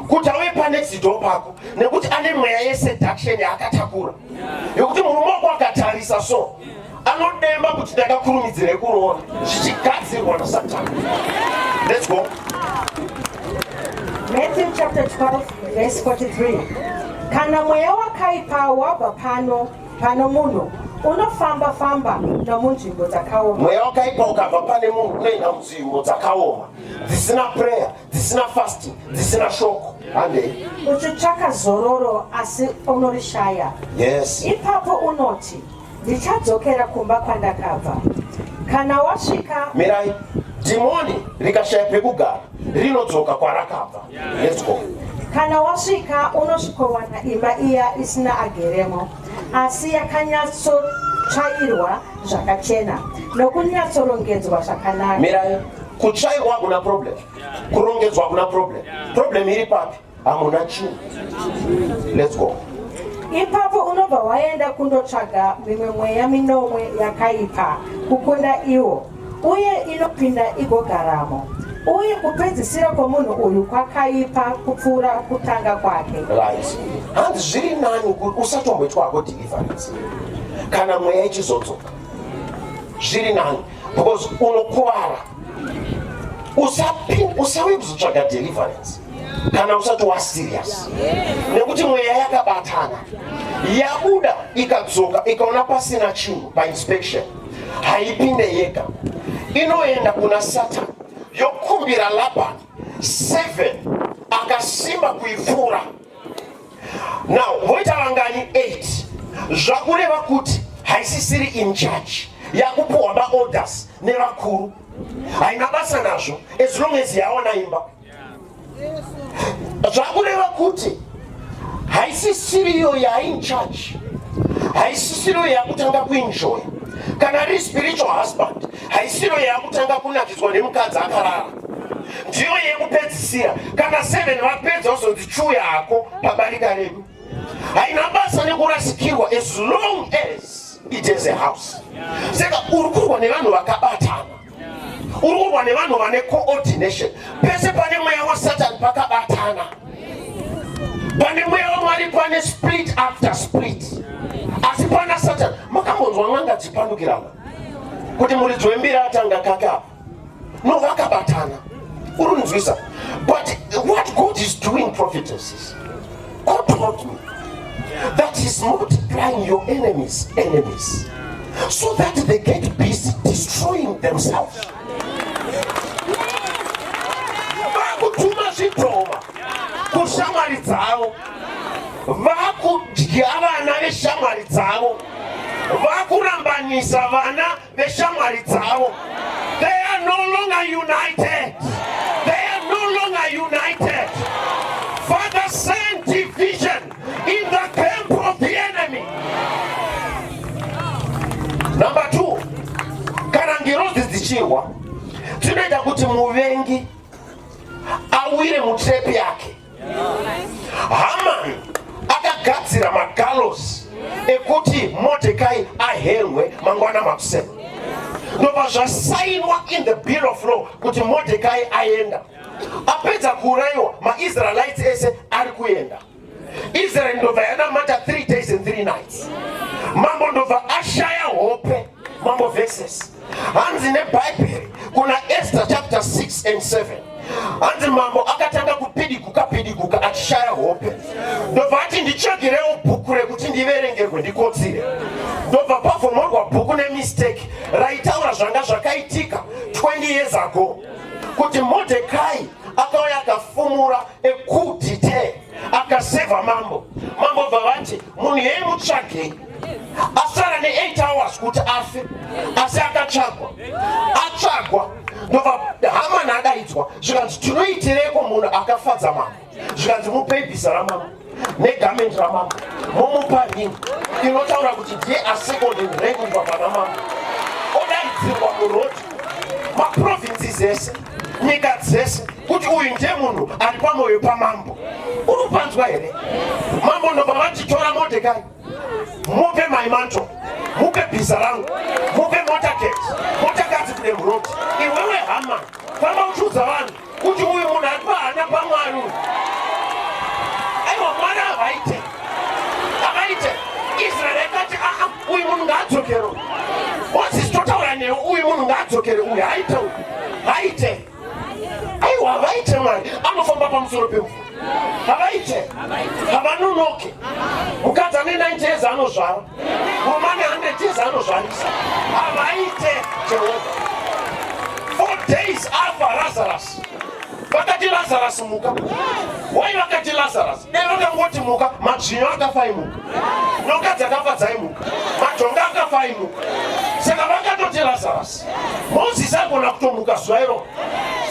kuti auye panext door pako nekuti ane mweya yeseduction yaakatakura, yekuti murume wako akatarisa so anodemba kuti ndakakurumidzirei kuroora, zvichigadzirwa nasatani. Let's go. Matthew chapter 12 verse 43. Kana mweya wakaipa wabva pano munhu, unofamba famba nomunzvimbo dzakaoma. Mweya wakaipa ukabva pane munhu, unoenda munzvimbo dzakaoma, dzisina prayer, dzisina fasting, dzisina shoko. Handei. Uchitsvaka zororo, asi unorishaya. Ipapo unoti, "Ndichadzokera kumba kwandakabva." Kana wasvika Mirai. Dhimoni rikashaya pekugara rinodzoka kwarakabva. Let's go. Kana wasvika, unosvikowana imba iya isina ageremo, asi yakanyatsotsvairwa zvakachena nokunyatsorongedzwa zvakanaka. Mirai. Kutsvairwa hakuna problem, kurongedzwa hakuna problem. Problem iri papi? Hamuna chinhu. Let's go. Ipapo unobva waenda kundotsvaga mimwe mweya minomwe yakaipa kukunda iwo, uye inopinda igogaramo, uye kupedzisira kwomunhu uyu kwakaipa kupfuura kutanga kwake. Right. Hanzi zviri nani kuti usatomboitwako deliverance kana mweya ichizodzoka. Zviri nani because unokuvara. Usauye kuzotsvaga deliverance kana usati waserious, nekuti mweya yakabatana yabuda ikadzoka ikaona pasina chinhu painspection, haipinde yega. Inoenda kuna Satan yokumbira Laban 7 akasimba kuipfuura. Now voita vangani? 8. Zvakureva kuti haisisiri in charge, yakupuhwa maorders nevakuru. Haina basa nazvo as long as yawana imba. Zvakureva kuti haisisiriyo yain charge, haisisiriyo yakutanga kuenjoya. Kana riri spiritual husband, haisiriyo yakutanga kunakidzwa nemukadzi akarara, ndiyo yekupedzisira. Kana 7 vapedza, uzonzi chiuya hako pabarika redu. Haina basa nekurasikirwa as long as it is a house. Saka uri kurwa nevanhu vakabatana, uri kurwa nevanhu vane coordination. Pese pane mweya wasatani pakabatana, pane mweya wamwari pane split after split. Asi pana Satani, makambonzwa n'anga dzipandukirana kuti muridzi wembira atanga kake apa? No, vakabatana. Uri kunzwisa? But what God is doing, prophetesses, God told me that he's multiplying your enemies' enemies so that they get busy destroying themselves. Vakutuma zvidhoma kushamwari dzavo, vakudya vana veshamwari dzavo, vakurambanisa vana veshamwari dzavo. They are no longer united. They are no longer united. Father, send division in the camp of the enemy. Number 2, kana ngirozi dzichirwa dzinoita kuti muvengi awire mutrap yake. Haman akagadzira magallows ekuti Mordecai ahengwe mangwana makuseni, ndobva zvasainwa in the bill of law kuti Mordecai aenda. Apedza kuurayiwa, maIsraelites ese ari kuenda. Israel ndobva yanamata 3 days and 3 nights. Mambo ndobva ashaya hope. Mambo Xerxes, hanzi neBhaibheri kuna Esther chapter 6 and 7, hanzi mambo akatanga kupidiguka pidiguka achishaya hope. Ndobva ati, "Nditsvagirewo bhuku rekuti ndiverengerwe ndikotsire." Ndobva pavhomorwa bhuku nemistake raitaura zvanga zvakaitika 20 years ago, kuti Mordecai akauya akafumura ekudite akasevha mambo. Mambo bva vati, "Munhu yei mutsvagei." Asara ne8 hours kuti afe, asi akatsvagwa. Atsvagwa, ndobva Hamani adaidzwa. Zvikanzi, "Tinoitireko munhu akafadza mambo?" Zvikanzi, "Mupei bhiza ramambo negarment ramambo, momupa ring inotaura kuti ndiye asecond in rank kubva pana mambo." Odaidzirwa muroad, maprovinces ese, nyika dzese, kuti uyu ndiye munhu ari pamwoyo pamambo. Uri kupanzwa here? Mambo ndobva vachitora Modhekai, "Mupe my mantle, mupe bhiza rangu, mupe motorcade, motorcade kude muroad. Iwewe Hama, famba uchiudza vanhu kuti uyu munhu ari pahana paMwari uyu." Aiwa, Mwari havaite, havaite. Israeri yakati, "Aa, uyu munhu ngaadzokere. Mozisi, totaura newe, uyu munhu ngaadzokere uyu. Haite uyu, haite." Aiwa, havaite. Mwari anofamba pamusoro pemvura. Havaite, havanonoke. Mukadzi ane 90 years anozvara, murume ane 100 years anozvarisa. Havaite Jehovha. 4 days afa Lazarus, vakati, "Lazarus, muka." Wai vakati Lazarus? Dai vakangoti muka, madzvinyo akafa aimuka, nyoka dzakafa dzaimuka, madhonga akafa aimuka. Saka vakatoti Lazarus. Mozisi agona kutomuka zuva iro.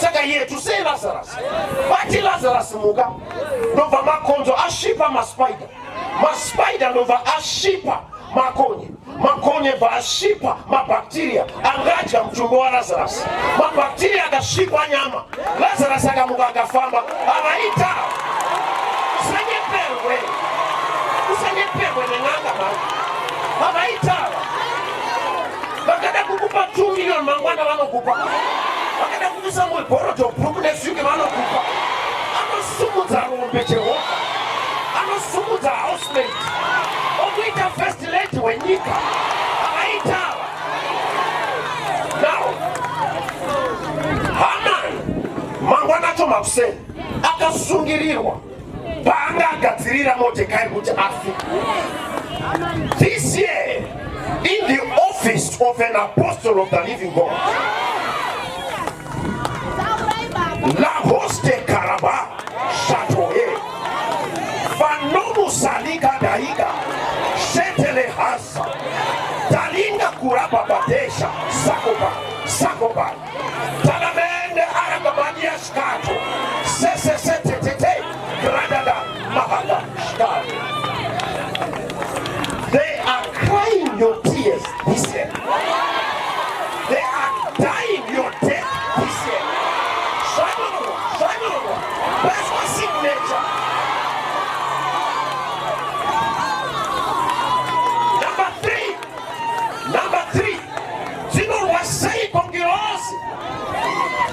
Saka yetu sei Lazarus? Vati, "Lazarus, muka." Ndobva makonzo asvipa maspider, maspider ndobva asvipa makonye, makonye bva asvipa mabacteria angadya mutumbi waLazarus. Mabacteria akasvipa nyama, Lazarus akamuka akafamba. Havaita. Usanyeperwe, usanyeperwe nen'anga mani. Havaitava. Vakada kukupa 2 million mangwana vanokupa, vakada kukuisa mubhorodo bhuku nezvike vanokupa. Anosumudza rombe Jehovha, anosumudza housemaid okuita first lady wenyika. Havaitava. Now Haman mangwana acho makuseni akasungirirwa paanga agadzirira Modhekai kuti afe. This year, in the office of an apostle of the living God, la hoste karaba shatoe vanomusalika daiga shetele hasa talinga kuraba badesha sakoba sakoba talamende arakabadia shkato sesesetetete gradada mahaga shkato. They are crying your tears this year. They are dying your death this year. Zvanyorwa, zvanyorwa. That's my signature. Number three. Number three. Dzinorwa seiko ngirozi?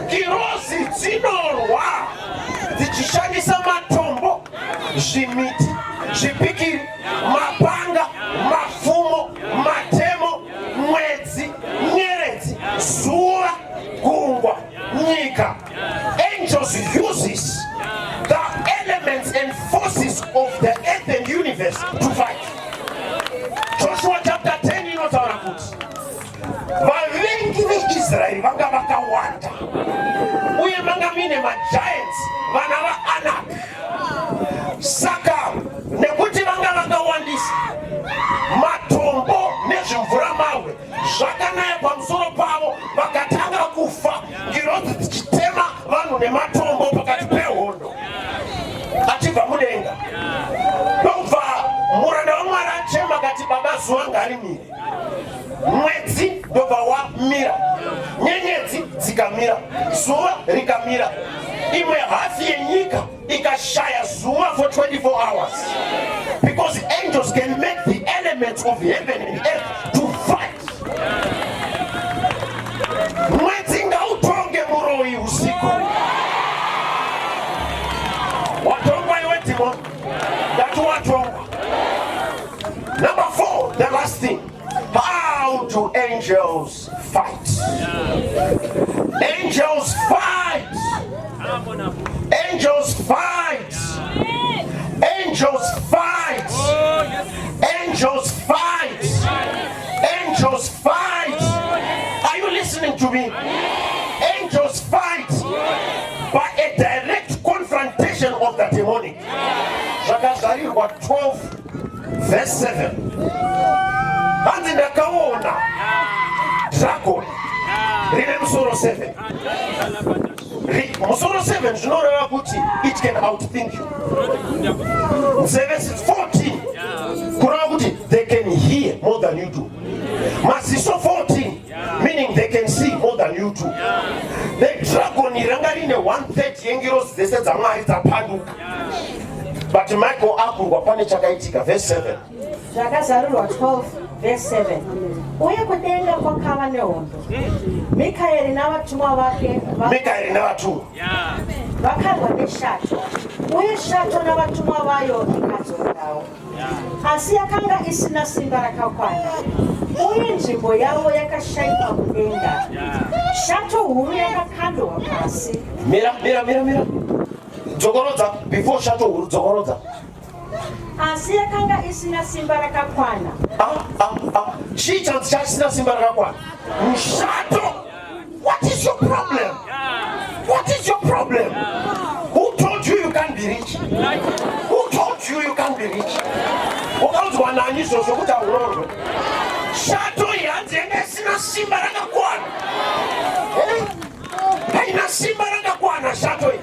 Ngirozi dzinorwa dzichishandisa matombo, zvimiti, zvipikiri, mapanga, mapfumo, matemo, mwedzi, nyeredzi, zuva, gungwa. vakawanda uye manga muine magiants vana vaAnak. Saka nekuti vanga vakawandisa, matombo nezvimvuramabwe zvakanaya pamusoro pavo, vakatanga kufa, ngirozi dzichitema vanhu nematombo pakati pehondo achibva mudenga. Ndobva muranda waMwari achema akati, "Baba, zuva ngarimire, mwedzi." Ndobva wamira, nyenyedzi dzikamira, zuva rikamira, imwe hafu yenyika ikashaya zuva for 24 hours, because angels can make the elements of heaven and earth to fight. Mwedzi ngautonge muroyi usiku. Watongwa iwe demon, ndati watongwa. Number four, the last thing: how do angels fight? Angels fight. Angels fight. Angels fight. Angels fight. Angels fight. Are you listening to me? Angels fight by a direct confrontation of the demonic. Zvakazvarirwa 12 verse 7, hanzi, "Ndakaona dragon rine musoro 7." Musoro 7 zvinoreva kuti it can outthink you. Nzeve 14 kureva kuti they can hear more than you do. Maziso 14, meaning they can see more than you do. The dragon ranga rine 130 yengirozi dzese dzaMwari dzapanduka, but Michael akurwa, pane chakaitika. Verse 7. Zvakazarurwa 12 verse 7: Uye kudenga kwakava nehondo, Mikaeri navatumwa vake Mikaeri navatumwa vakarwa neshato, uye shato navatumwa vayo ikadzokawo, asi yakanga isina simba rakakwana, uye nzvimbo yavo yakashayikwa kudenga. Shato huru yakakandwa pasi. Mira, mira, mira, mira, dzokorodza. Before shato huru, dzokorodza. Asi yakanga isina simba rakakwana. Ah, ah, ah. Chii chanzi chasina simba rakakwana? Mushato. What is your problem? What is your problem? Who told you you can't be rich? Who told you you can't be rich? Wakaudzwa nani izvozvo kuti haurorwe? Shato iyi hanzi yanga isina simba rakakwana. Eh? Haina simba rakakwana shato iyi,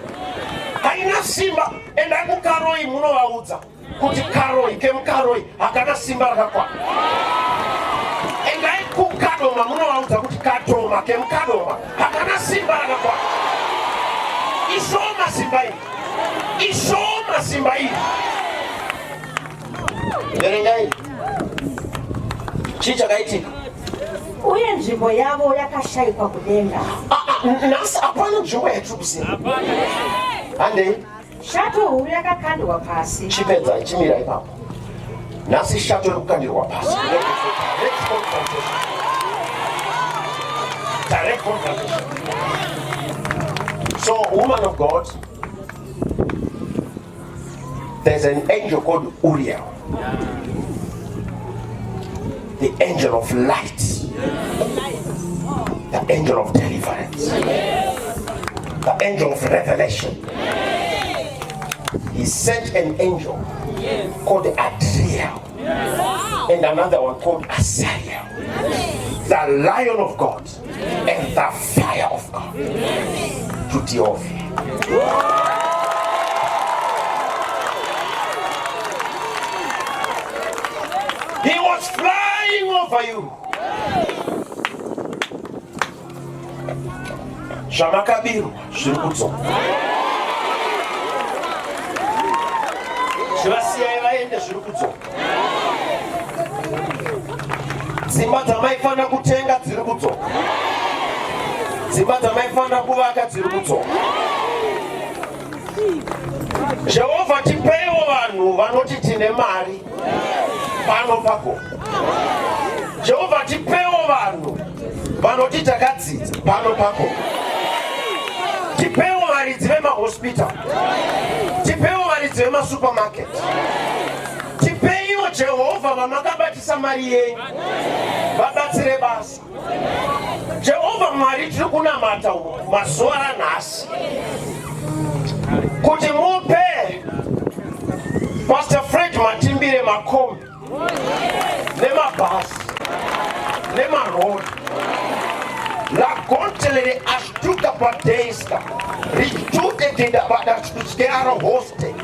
haina simba. Endai kuKaroi munovaudza kuti karoi kemuKaroi hakana simba rakakwana. Endai kuKadoma munovaudza kuti kadoma kemuKadoma hakana simba rakakwana. Ishoma simba iri, ishoma simba iri. Verengai, chii chakaitika? Uye nzvimbo yavo yakashayikwa kudenga. Ah, ah, nhasi hapana nzvimbo yatiri kuziva. Handei. Shato huru yakakandwa pasi. Chipedza, chimira ipapo. Nhasi shato iri kukandirwa pasi. Direct confrontation, direct confrontation. So, woman of God, there's an angel called Uriel, the angel of light, the angel of deliverance, the angel of revelation. He sent an angel called Adriel and another one called Asariel, the lion of God and the fire of God, to deal with him. He was flying over you. Zvamakabirwa zviri kudzoka. Zvivasiyai vaende, zviri kudzoka. Dzimba dzamaifanira kutenga dziri kudzoka. Dzimba dzamaifanira kuvaka dziri kudzoka. Jehovha, tipeiwo vanhu vanoti tine mari pano pako. Jehovha, tipeiwo vanhu vanoti takadzidza pano pako. Tipeiwo varidzi vemahospital, tipeiwo varidzi vemasupermarket, tipeiwo, Jehovha, vamakabatisa mari yenyu. Vabatsire basa. Jehovha Mwari, tiri kunamata mazuva ranhasi kuti mupe Pastor Fred Matimbire makombi nemabhasi nemarori lagontelere ashtuka padeska ritutededabadaskuskearo hoste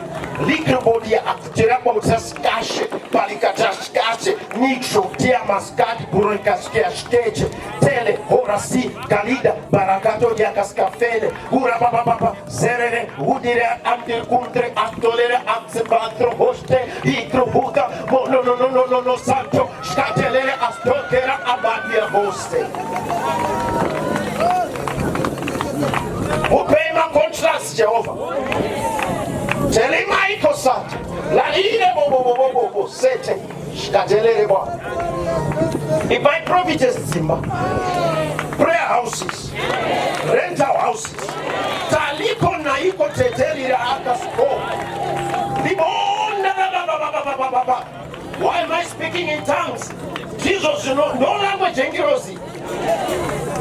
likrobodia akuterabautaskashe palikataskas Nicho tiamaskati burekaskeaskeche tele horasi galida barakato diakaskafele urabababa zerere udire andirkuntre antolere antsebatro hoste ikrobuta no no no no no no santo skatelere astokera abadia hoste. Upei macontracts Jehovha. Telemaikosate lalire bobobobobo sete shkatelere bwa. Ipai prophetess dzimba, prayer houses, rental houses, taliko naiko teterire akasko libonda bababababababa. Why am I speaking in tongues? Jesus, you know, no language engirozi.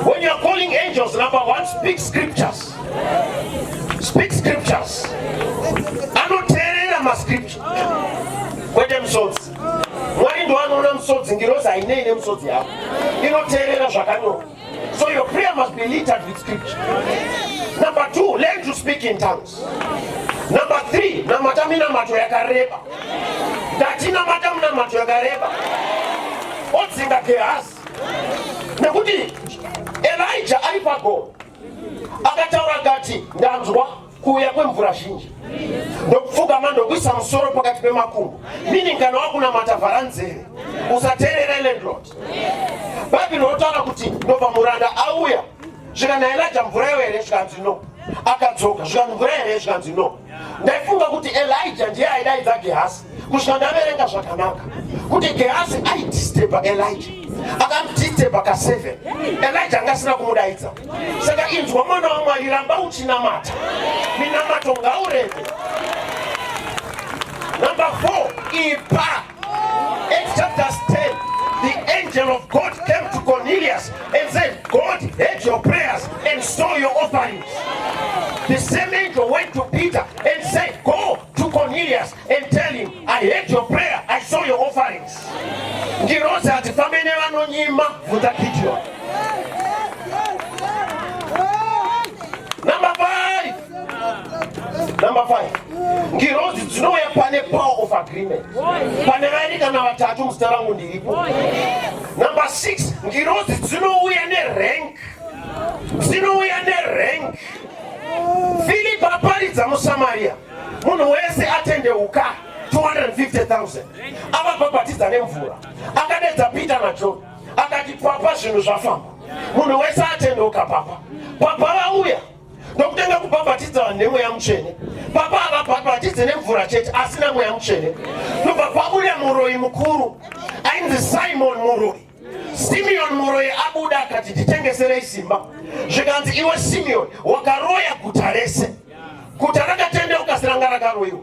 When you are calling angels, number one, speak scriptures. Speak scriptures. Anoteerera mascripture. Kwete musodzi. Mwari ndo anoona musodzi, ngirozi hainei nemusodzi yako. Inoteerera zvakanyorwa. So your prayer must be littered with scripture. Number two, learn to speak in tongues. Number three, namata minamato yakareba. Ndati namata minamato yakareba. Odzinga Gehazi. Nekuti Elijah ari pagomo akataura akati ndanzwa kuuya kwemvura zhinji, ndokupfugama ndokuisa musoro pakati pemakumbo. Meaning kana wakunamata vhara nzeve, usateerere landlord. Bhaibheri rotaura kuti ndobva muranda auya svika naElijah, mvura iyo here? Zvikanzi no. Akadzoka, zvikanzi mvura here? Zvikanzi no. Ndaifunga kuti Elijah ndiye aidaidza Gehazi kusvika ndaverenga zvakanaka kuti Gehazi aidisturba Elijah, akamudisturba ka7. Elijah anga asina kumudaidza. Saka inzwa mwana waMwari, ramba uchinamata, minamato ngaurebe. Number 4, ipa. Acts chapter 10, the angel of God came to Cornelius and said, God heard your prayers and saw your offerings. The same angel went to Peter and said, go to Cornelius and tell him, I heard your prayer, I saw your offerings. Ngirozi hatifambe nevanonyima, bvunza Gideon. Number 5. Number 5. Ngirozi dzinouya pane power of agreement. Pane vairi kana vatatu muzita rangu ndiripo. Number 6. Ngirozi dzinouya nerank. Dzinouya nerank. Philip aparidza muSamaria, munhu wese atendeuka 250,000, avabhabhatidza nemvura. Akadedza Peter naJohn akati, papa, zvinhu zvafamba, munhu wese atendeuka. Papa, papa vauya ndokutenga kubhabhatidza vanhu nemweya mutsvene. Papa havabhabhatidze nemvura chete asi namweya mutsvene. Ndobva pabuda muroyi mukuru ainzi Simon muroyi, Simeon muroyi. Abuda akati, nditengeserei simba. Zvikanzi, iwe Simeon, wakaroya guta rese. Guta rakatendeuka asi ranga rakaroyiwa.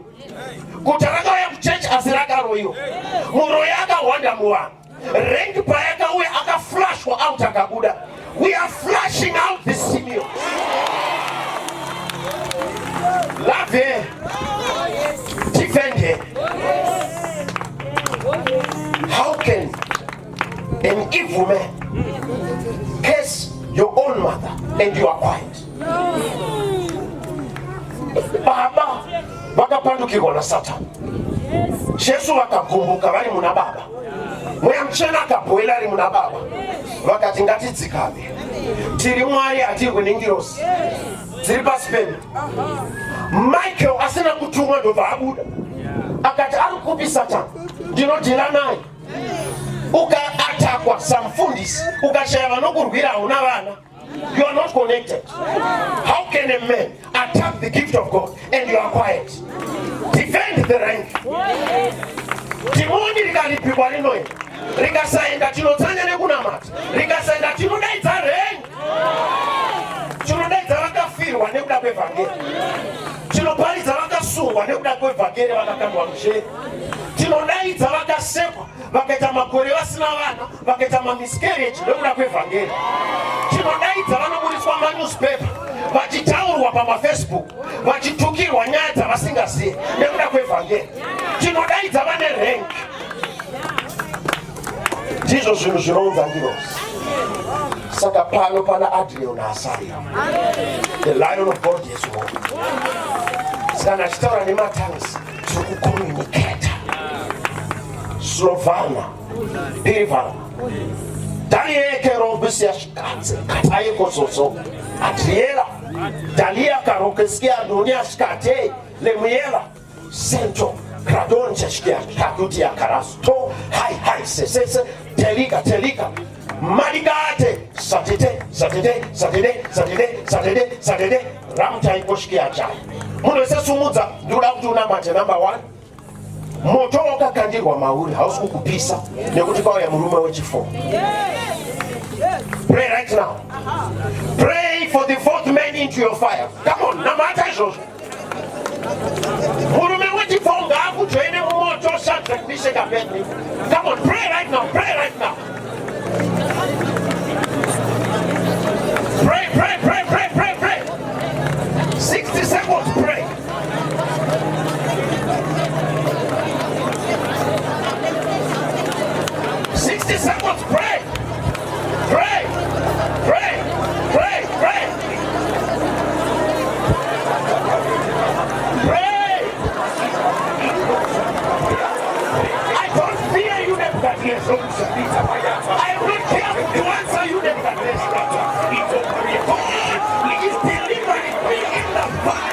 Guta rakauya kuchechi asi rakaroyiwa. Muroyi akahwanda muvanhu. Rank payakauya akaflashwa out, akabuda. We are flashing out the Simeon. Love her, defend her. How can an evil man curse your own mother and you are quiet? Baba vakapandukirwa naSatani. Jesu vakagumbuka vari muna Baba. Mweya Mutsvene akabhoila ari muna Baba. Vakati ngatidzikame, tiri Mwari, hatirwi nengirosi dziri pasi pedu. Michael asina kutumwa ndobva abuda akati, ari kupi Satani? Ndinodhila naye. Ukaatakwa samufundisi ukashaya vanokurwira, hauna vana, you are not connected. How can a man attack the gift of God and you are quiet? Defend the rank. Dhimoni rikaripikwa rinoenda, rikasaenda tinotsanya nekunamata, rikasaenda tinodaidza rank. Tinodaidza vakafirwa nekuda kwevhangeri, tinoparidza vakasungwa nekuda kwevhangeri, vakakandwa mujeri. Tinodaidza vakasekwa. Vakaita makore vasina vana, vakaita mamiscarriage nekuda kwevhangeri. Chinodaidza vanoburitswa manewspaper, vachitaurwa pamafacebook, vachitukirwa nyaya dzavasingazive nekuda kwevhangeri. Chinodaidza vane rank. Ndizvo zvinhu zvinounza ngirozi. Saka pano pana Adriel naAsaria, the Lion of God is one. Saka achitaura nematangs, tiri kucommunicata. Slovana, Pirivana, Daniel Kerobisiashikatse, Katayekozozo, Adriela, Dalia Karokeskia, Doniashkate, Lemuela, Sento, Kradon Chashkia, Kakutia Karasto, Hai Hai Sesese, Telika Telika, Maligate, Satete, Satete, Satete, Satete, Satete, Satete, Ramtai Koshkia Chai. Munhu wese sumudza, ndikuda kuti unamate number 1. Moto wakakandirwa mauri hausi kukupisa nekuti kwauya murume wechi4. Pray right now. Pray for the fourth man into your fire. Come on, namata izvozvo. Murume wechi4 ngaakujoine mumoto. Shadrach, Meshach, Abednego. Come on, pray right now. Pray right now. Pray, pray, pray, pray, pray, pray. 60 seconds, pray. 60 seconds, pray. Pray, pray, pray, pray. Pray. I don't fear you, Nebuchadnezzar. I am not careful to answer you, Nebuchadnezzar. God is delivering me in the fire.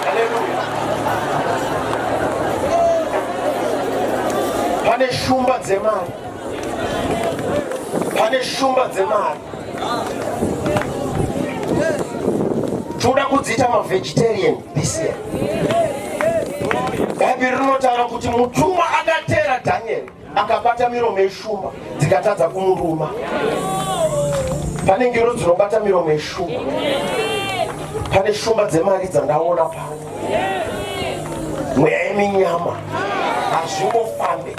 Hallelujah. Pane shumba dzemari, pane shumba dzemari. Toda kudziita mavegetarian this year. Bhaibheri rinotaura kuti mutumwa akateera Dhanieri akabata miromo yeshumba, dzikatadza kumuruma. Pane ngero dzinobata miromo yeshumba. Pane shumba dzemari dzandaona pano. Mweya yeminyama hazvingofambe,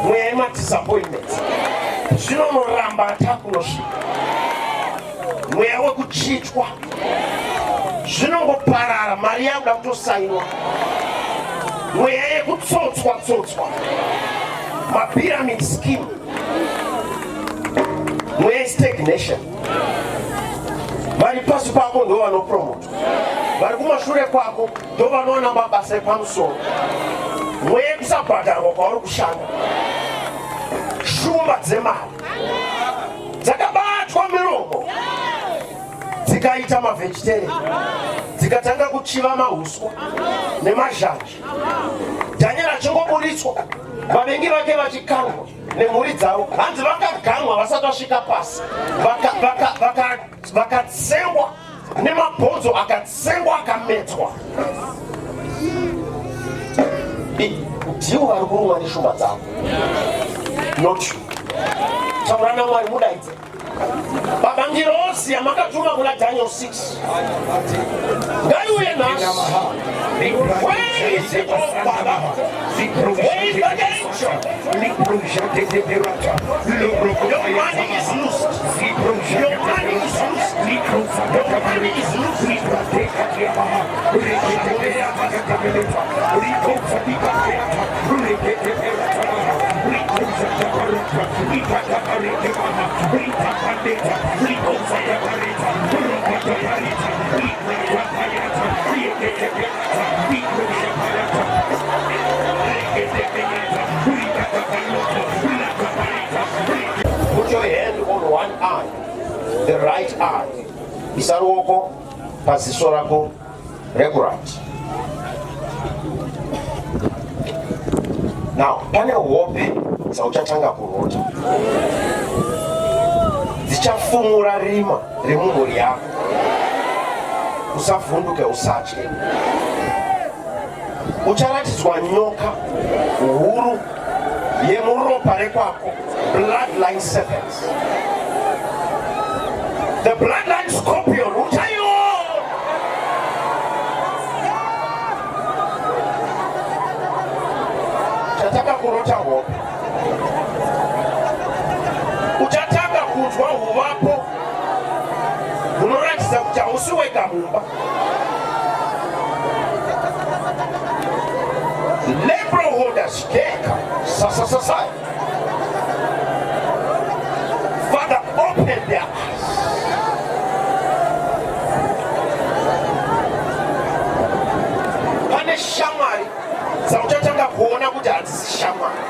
mweya yemadisappointments zvinonoramba atakunosvika, mweya wekuchitwa zvinongoparara, mari yakuda kutosainwa, mweya yekutsotswa tsotswa, mapyramid scheme, mweya stagnation. Vari pasi pako ndo vanopromotwa. Vari kumashure kwako ndovanowana mabasa epamusoro. Mweya yekusabhadharwa kwauri kushanda, shumba dzemari dzakabatwa miromo dzikaita mavegetarian, dzikatanga kuchiva mahuswa nemazhanje. Daniel achingoburitswa, vavengi vake vachikangwa nemhuri dzavo, hanzi vakagamwa vasati vasvika pasi, vakatsengwa nemabhonzo akatsengwa akamedzwa. Ndivo vari kurumwa neshumba dzavo, not you. Taura naMwari, mudaidze Baba. Ngirozi yamakatuma kuna Daniel 6 ngaiuye nhasi. Where is it, oh Baba? Where is that angel? Your money is loosed. Your money is loosed. Your money is loosed. Put your hand on one eye, the right eye. Isa ruoko paziso rako rekuright. Now, pane hope dzauchatanga kurota dzichafumura rima remumhuri yako. Usavhunduke, usatye. Ucharatidzwa nyoka huru yemuropa rekwako, bloodline serpents, the bloodline scorpion uchaiona. Chatanga kurota hope, uchatanga kunzwa huvapo hunoratidza kuti hausi wega mumba. Lebrohodashkeka sasasasai. Father, open their eyes. Pane shamwari dzauchatanga kuona kuti hadzisi shamwari.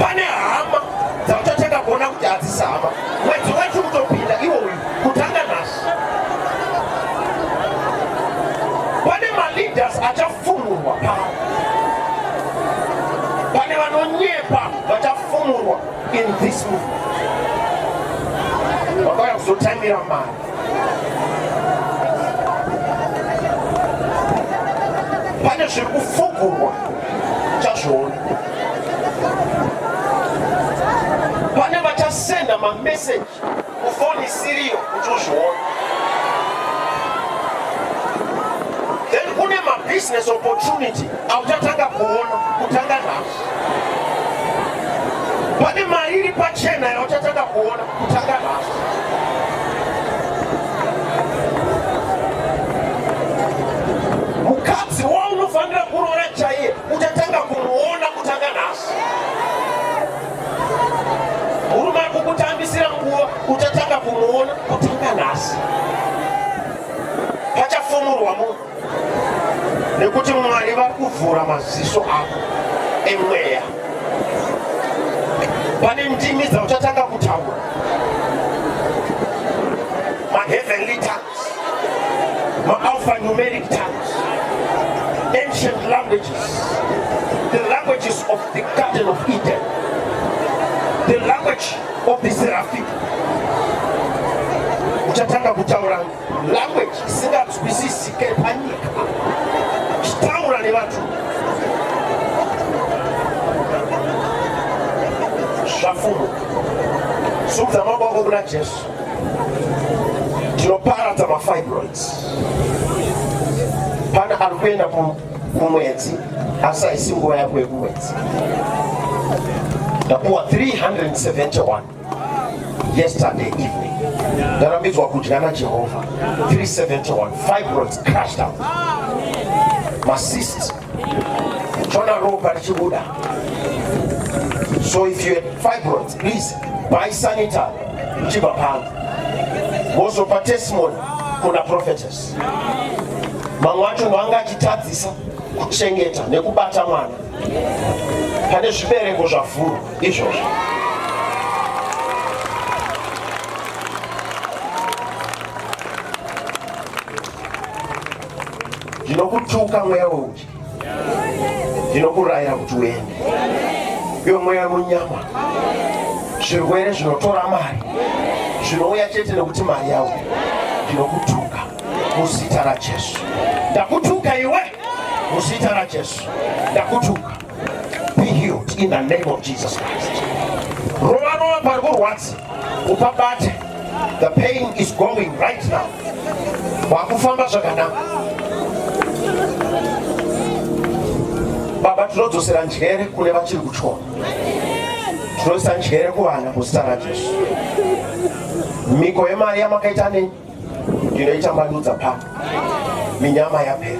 Pane hama dzauchatanga kuona kuti hadzisi hama. Mwedzi wacho kutopinda iwo uyu, kutanga nhasi. Pane maleaders achafumurwa pano. Pane vanonyepa vachafumurwa in this movement. Vakauya kuzotangira mari. Pane zviri kufugurwa, uchazviona. Pane vachasenda mameseji kufoni isiriyo kuti uzviona. Then kune mabusiness opportunity auchatanga kuona kutanga nhasi. Pane mari iri pachena yauchatanga kuona kutanga nhasi. Mukadzi waunofanira kuroora chaiye uchatanga kumuona kutanga nhasi. Murume ari kukutambisira nguva uchatanga kumuona kutanga nhasi. Pachafumurwa munhu nekuti Mwari vari kuvhura maziso ako emweya. Pane ndimi dzauchatanga kutaura, maheavenly tongues, maalphanumeric tongues, ancient languages, the languages of the Garden of Eden, the language of the seraphim. Uchatanga kutaura language isinganzwisisike panyika, chitaura nevanhu zvafumuka. Sumudza maoko ako kuna Jesu. Tinoparadza mafibroids. Pane ari kuenda kumwedzi asi haisi nguva yako yekumwedzi. Ndapuwa 371 yesterday evening. Ndarambidzwa kudya naJehovha. 371 fibroids crashed out, macysts, chona ropa richibuda. So if you had fibroids, please buy sanitary uchibva pano, wozopa testimony. Kuna prophetess. Mamwe acho ndoanga achitadzisa kuchengeta nekubata mwana. Pane zvibereko zvavhurwa izvozvo. Ndinokutuka mweya weudyi, ndinokurayira kuti uende. Iwe mweya wemunyama, zvirwere zvinotora mari zvinouya chete nekuti mari yauya. Ndinokutuka muzita raJesu. Ndakutuka iwe muzita raJesu. Ndakutuka. Be healed in the name of Jesus Christ. Rova rova pari kurwadza, upabate. The pain is going right now. Wakufamba zvakanaka. Baba, tinodzosera njere kune vachiri kutyora. Tinoisa njere kuvana muzita raJesu. Miko yemari yamakaita neni ndinoitambanudza pano. Minyama yapera,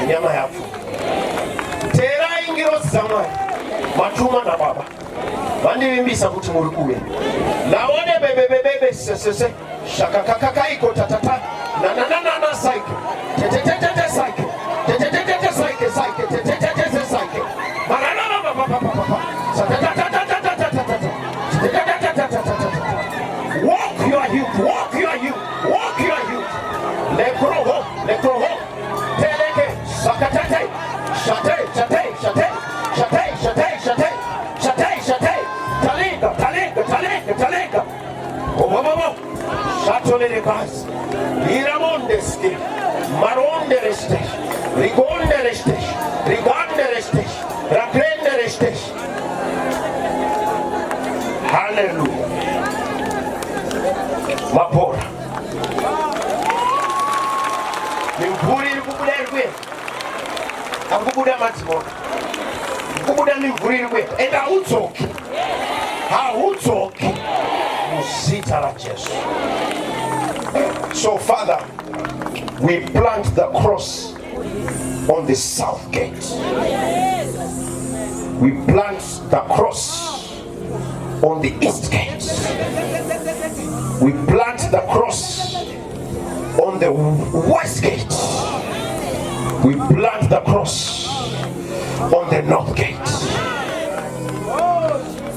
minyama yapfuka. Teerai ngirozi dzaMwari matuma nababa vandivimbisa kuti muri kuuya. Naone bebebebebe sesese shakakakakaiko tatata nananana saike tetetetete saike tetetetete saike saike tetetetete saike marararapapapapapa satatatatatatatata tetetetetetetete. Walk you are healed, walk you are healed, walk you are healed. Lekroho, lekroho, teleke, sakatate, shate, shate, shate, shate, shate, shate, shate, shate, talinga, talinga, talinga, talinga. Obobobo, shatolele basi, iramondeske, marondereste, rigondereste, rigandereste, rakrendereste. Hallelujah. Mapora. Mimvuri iri kubuda iri kuenda. Ari kubuda madzimona. Kubuda mimvuri iri kuenda. Ende haudzoki. Haudzoki. Muzita raJesu. So Father, we plant the cross on the south gate. We plant the cross on the east gate. We plant the cross on the west gate. We plant the cross on the north gate.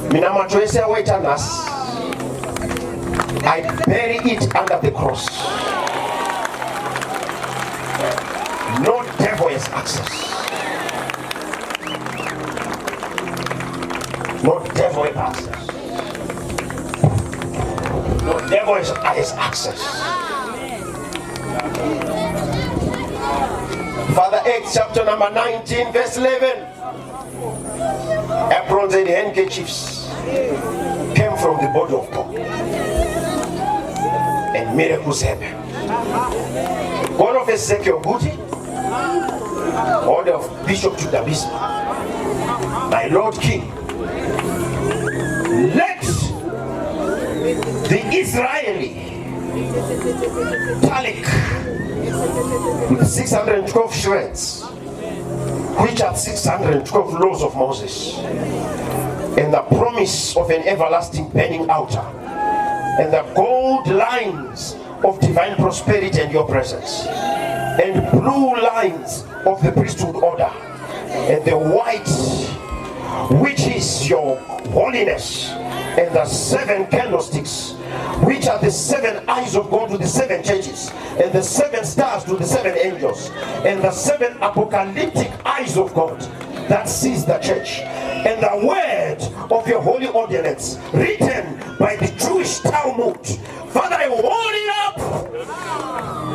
Minamato yese yawaita nhasi, I bury it under the cross. No devil has access. No devil has access. No devil has access. Father, Acts chapter number 19, verse 11. Aprons and handkerchiefs came from the body of Paul. And miracles happened. God of Ezekiel Guti, God of Bishop Tudabisa, my Lord King, let the Israeli tallit with 612 shreds, which are 612 laws of Moses, and the promise of an everlasting burning altar, and the gold lines of divine prosperity and your presence, and blue lines of the priesthood order, and the white, which is your holiness, and the seven candlesticks, which are the seven eyes of God to the seven churches, and the seven stars to the seven angels, and the seven apocalyptic eyes of God that sees the church, and the word of your holy ordinance written by the Jewish Talmud. Father, I hold it up.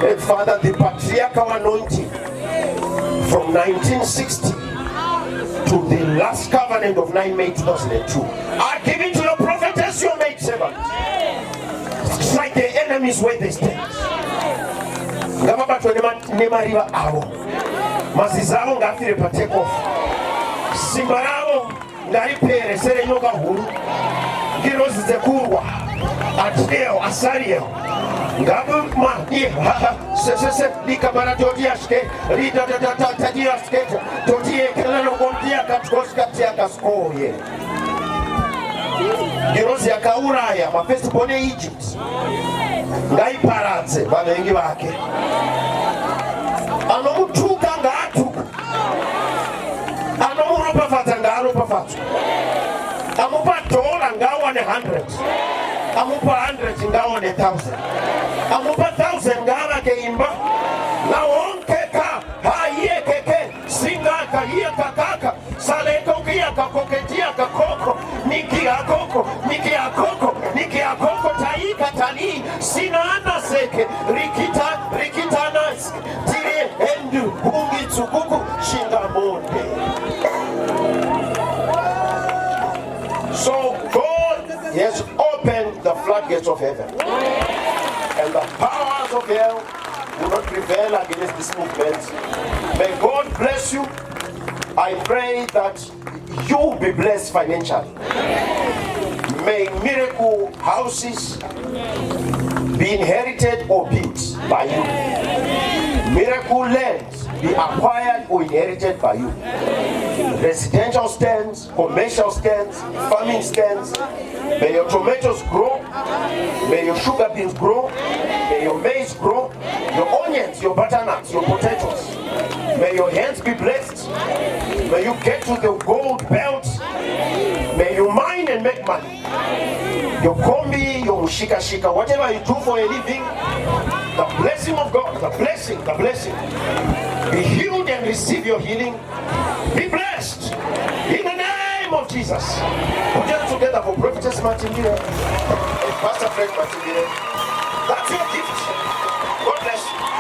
And Father, the patriarchal anointing from 1960 to the last covenant of 9 May 2002. I give it to your prophetess, your maid servant. Strike the enemies where they stand. Ngavabatwe nemariva avo, mazizi avo ngaafire patake off, simba ravo ngaripere serenyoka huru. Ngirozi dzekurwa, Adriel, Asariel, ngavama sesese likabaratotiaske ridatatatatiasketa totiekelanokontiakatkoskatiakaskoye. Ngirozi yakauraya mafirstborn eEgypt. Ngaiparadze vavengi vake. Anomutuka ngaatukwe, anomuropafadza ngaaropafadzwe. Amupa dhora ngaawane 100, amupa 100 ngaawane 1000, amupa 1000 ngaavake imba. Naonkeka haiyekeke singaka iyakakaka salekokiyakakoketiyakakoko nikiyakoko nikiyakoko nikiyakoko taika tali sinanaseke rikita rikitanask tiri hendu hungitsukuku shingamonde. So God has opened the floodgates of heaven, and the powers of hell will not prevail against this movement. May God bless you. I pray that you be blessed financially. May miracle houses be inherited or built by you. Miracle lands be acquired or inherited by you. Residential stands, commercial stands, farming stands. May your tomatoes grow. May your sugar beans grow. May your maize grow. Your onions, your butternuts, your potatoes. May your hands be blessed. May you get to the gold belt. May you mine and make money. Your kombi, your shika shika, whatever you do for a living, the blessing of God, the blessing, the blessing. Be healed and receive your healing. Be blessed in the name of Jesus. Put your hands together for Prophetess Martin and Pastor Fred Martin. That's your gift. God bless you.